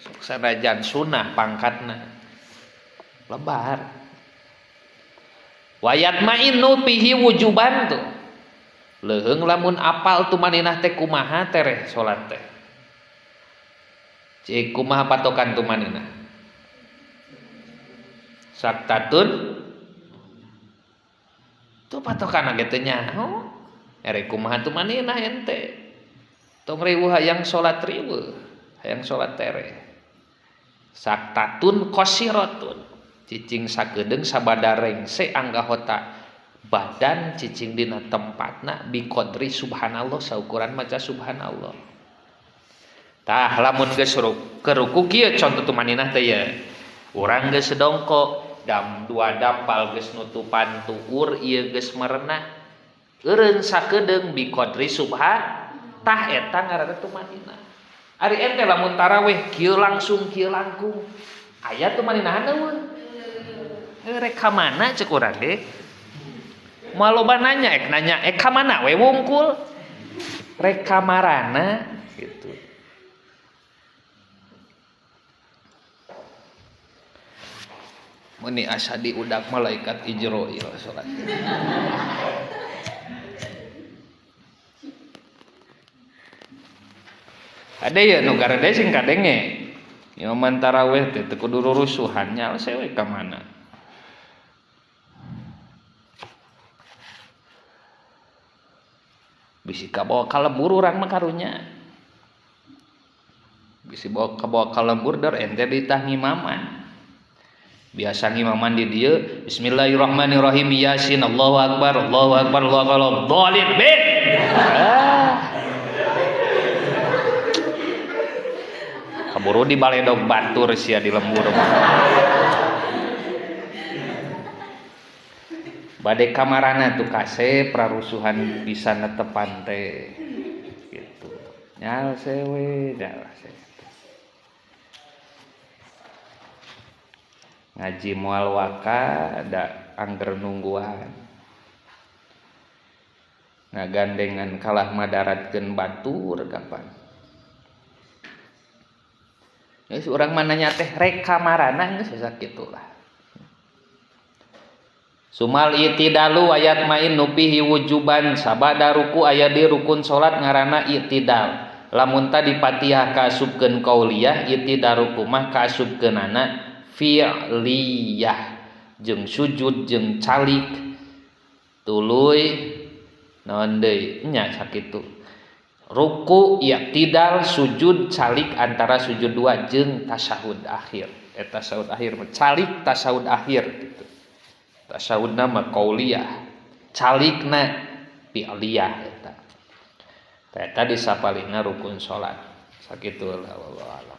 Sok sanajan sunah pangkatna. Lebar. Wayat ma'inu pihi wujuban tuh. Leuheung lamun apal tumaninah teh kumaha tereh salat teh. Cik kumaha patokan tumaninah? Saktatun tuh patokan ge teu nyaho. Erek kumaha tumaninah ente? Tong riweuh hayang salat riweuh, hayang salat tereh. Saktatun qasiratun. Cicing sakedeung sabada rengse anggahota badan cicing dina tempatna biqadri subhanallah saukuran maca subhanallah. Tah lamun geus keruku kieu contoh tumaninah teh ye. Urang geus dongkok dam dua dampal geus nutupan tuur ieu geus merenah. Eureun sakedeung biqadri subha tah eta ngaranna tumaninah. Ari ente lamun taraweh kieu langsung kieu langkung. Aya tumaninahan eueuh. Rek ka mana cek urang ge? Moal loba nanya ek nanya ek ka mana we wungkul. Rek ka marana gitu. Meuni asa diudak malaikat Ijroil salat. Ada ya nu garede sing kadenge. Imaman tarawih teh teu kudu rurusuhan nya we ka mana. Bisi kabawa ka lembur urang mah karunya. Bisi bawa kabawa ka lembur dar ente ditah ngimaman. Biasa ngimaman di dieu bismillahirrahmanirrahim yasin Allahu akbar Allahu akbar Allahu akbar dhalin bin. Kaburu di baledog batur sia di lembur. Bade kamarana tuh kasep prarusuhan bisa netepan teh gitu. Nyal sewe nyal sewe. Ngaji moal waka da angger nungguan. Ngagandengan kalah madaratkeun batur kapan. Geus urang mah nanya teh rek kamarana geus sakitu lah. Sumal i'tidalu ayat main nupihi wujuban sabada ruku aya di rukun salat ngaranna i'tidal. Lamun tadi Fatihah kaasupkeun qauliyah i'tidal ruku mah kaasupkeunana fi'liyah jeung sujud jeung calik tuluy naon deui nya sakitu. Ruku i'tidal sujud calik antara sujud dua jeung tasyahud akhir. Tasyahud akhir mah calik tasyahud akhir gitu. Tasyahudna mah qauliyah, calikna fi'liyah eta. Eta disapalihna rukun salat. Sakitu lah wallahu a'lam.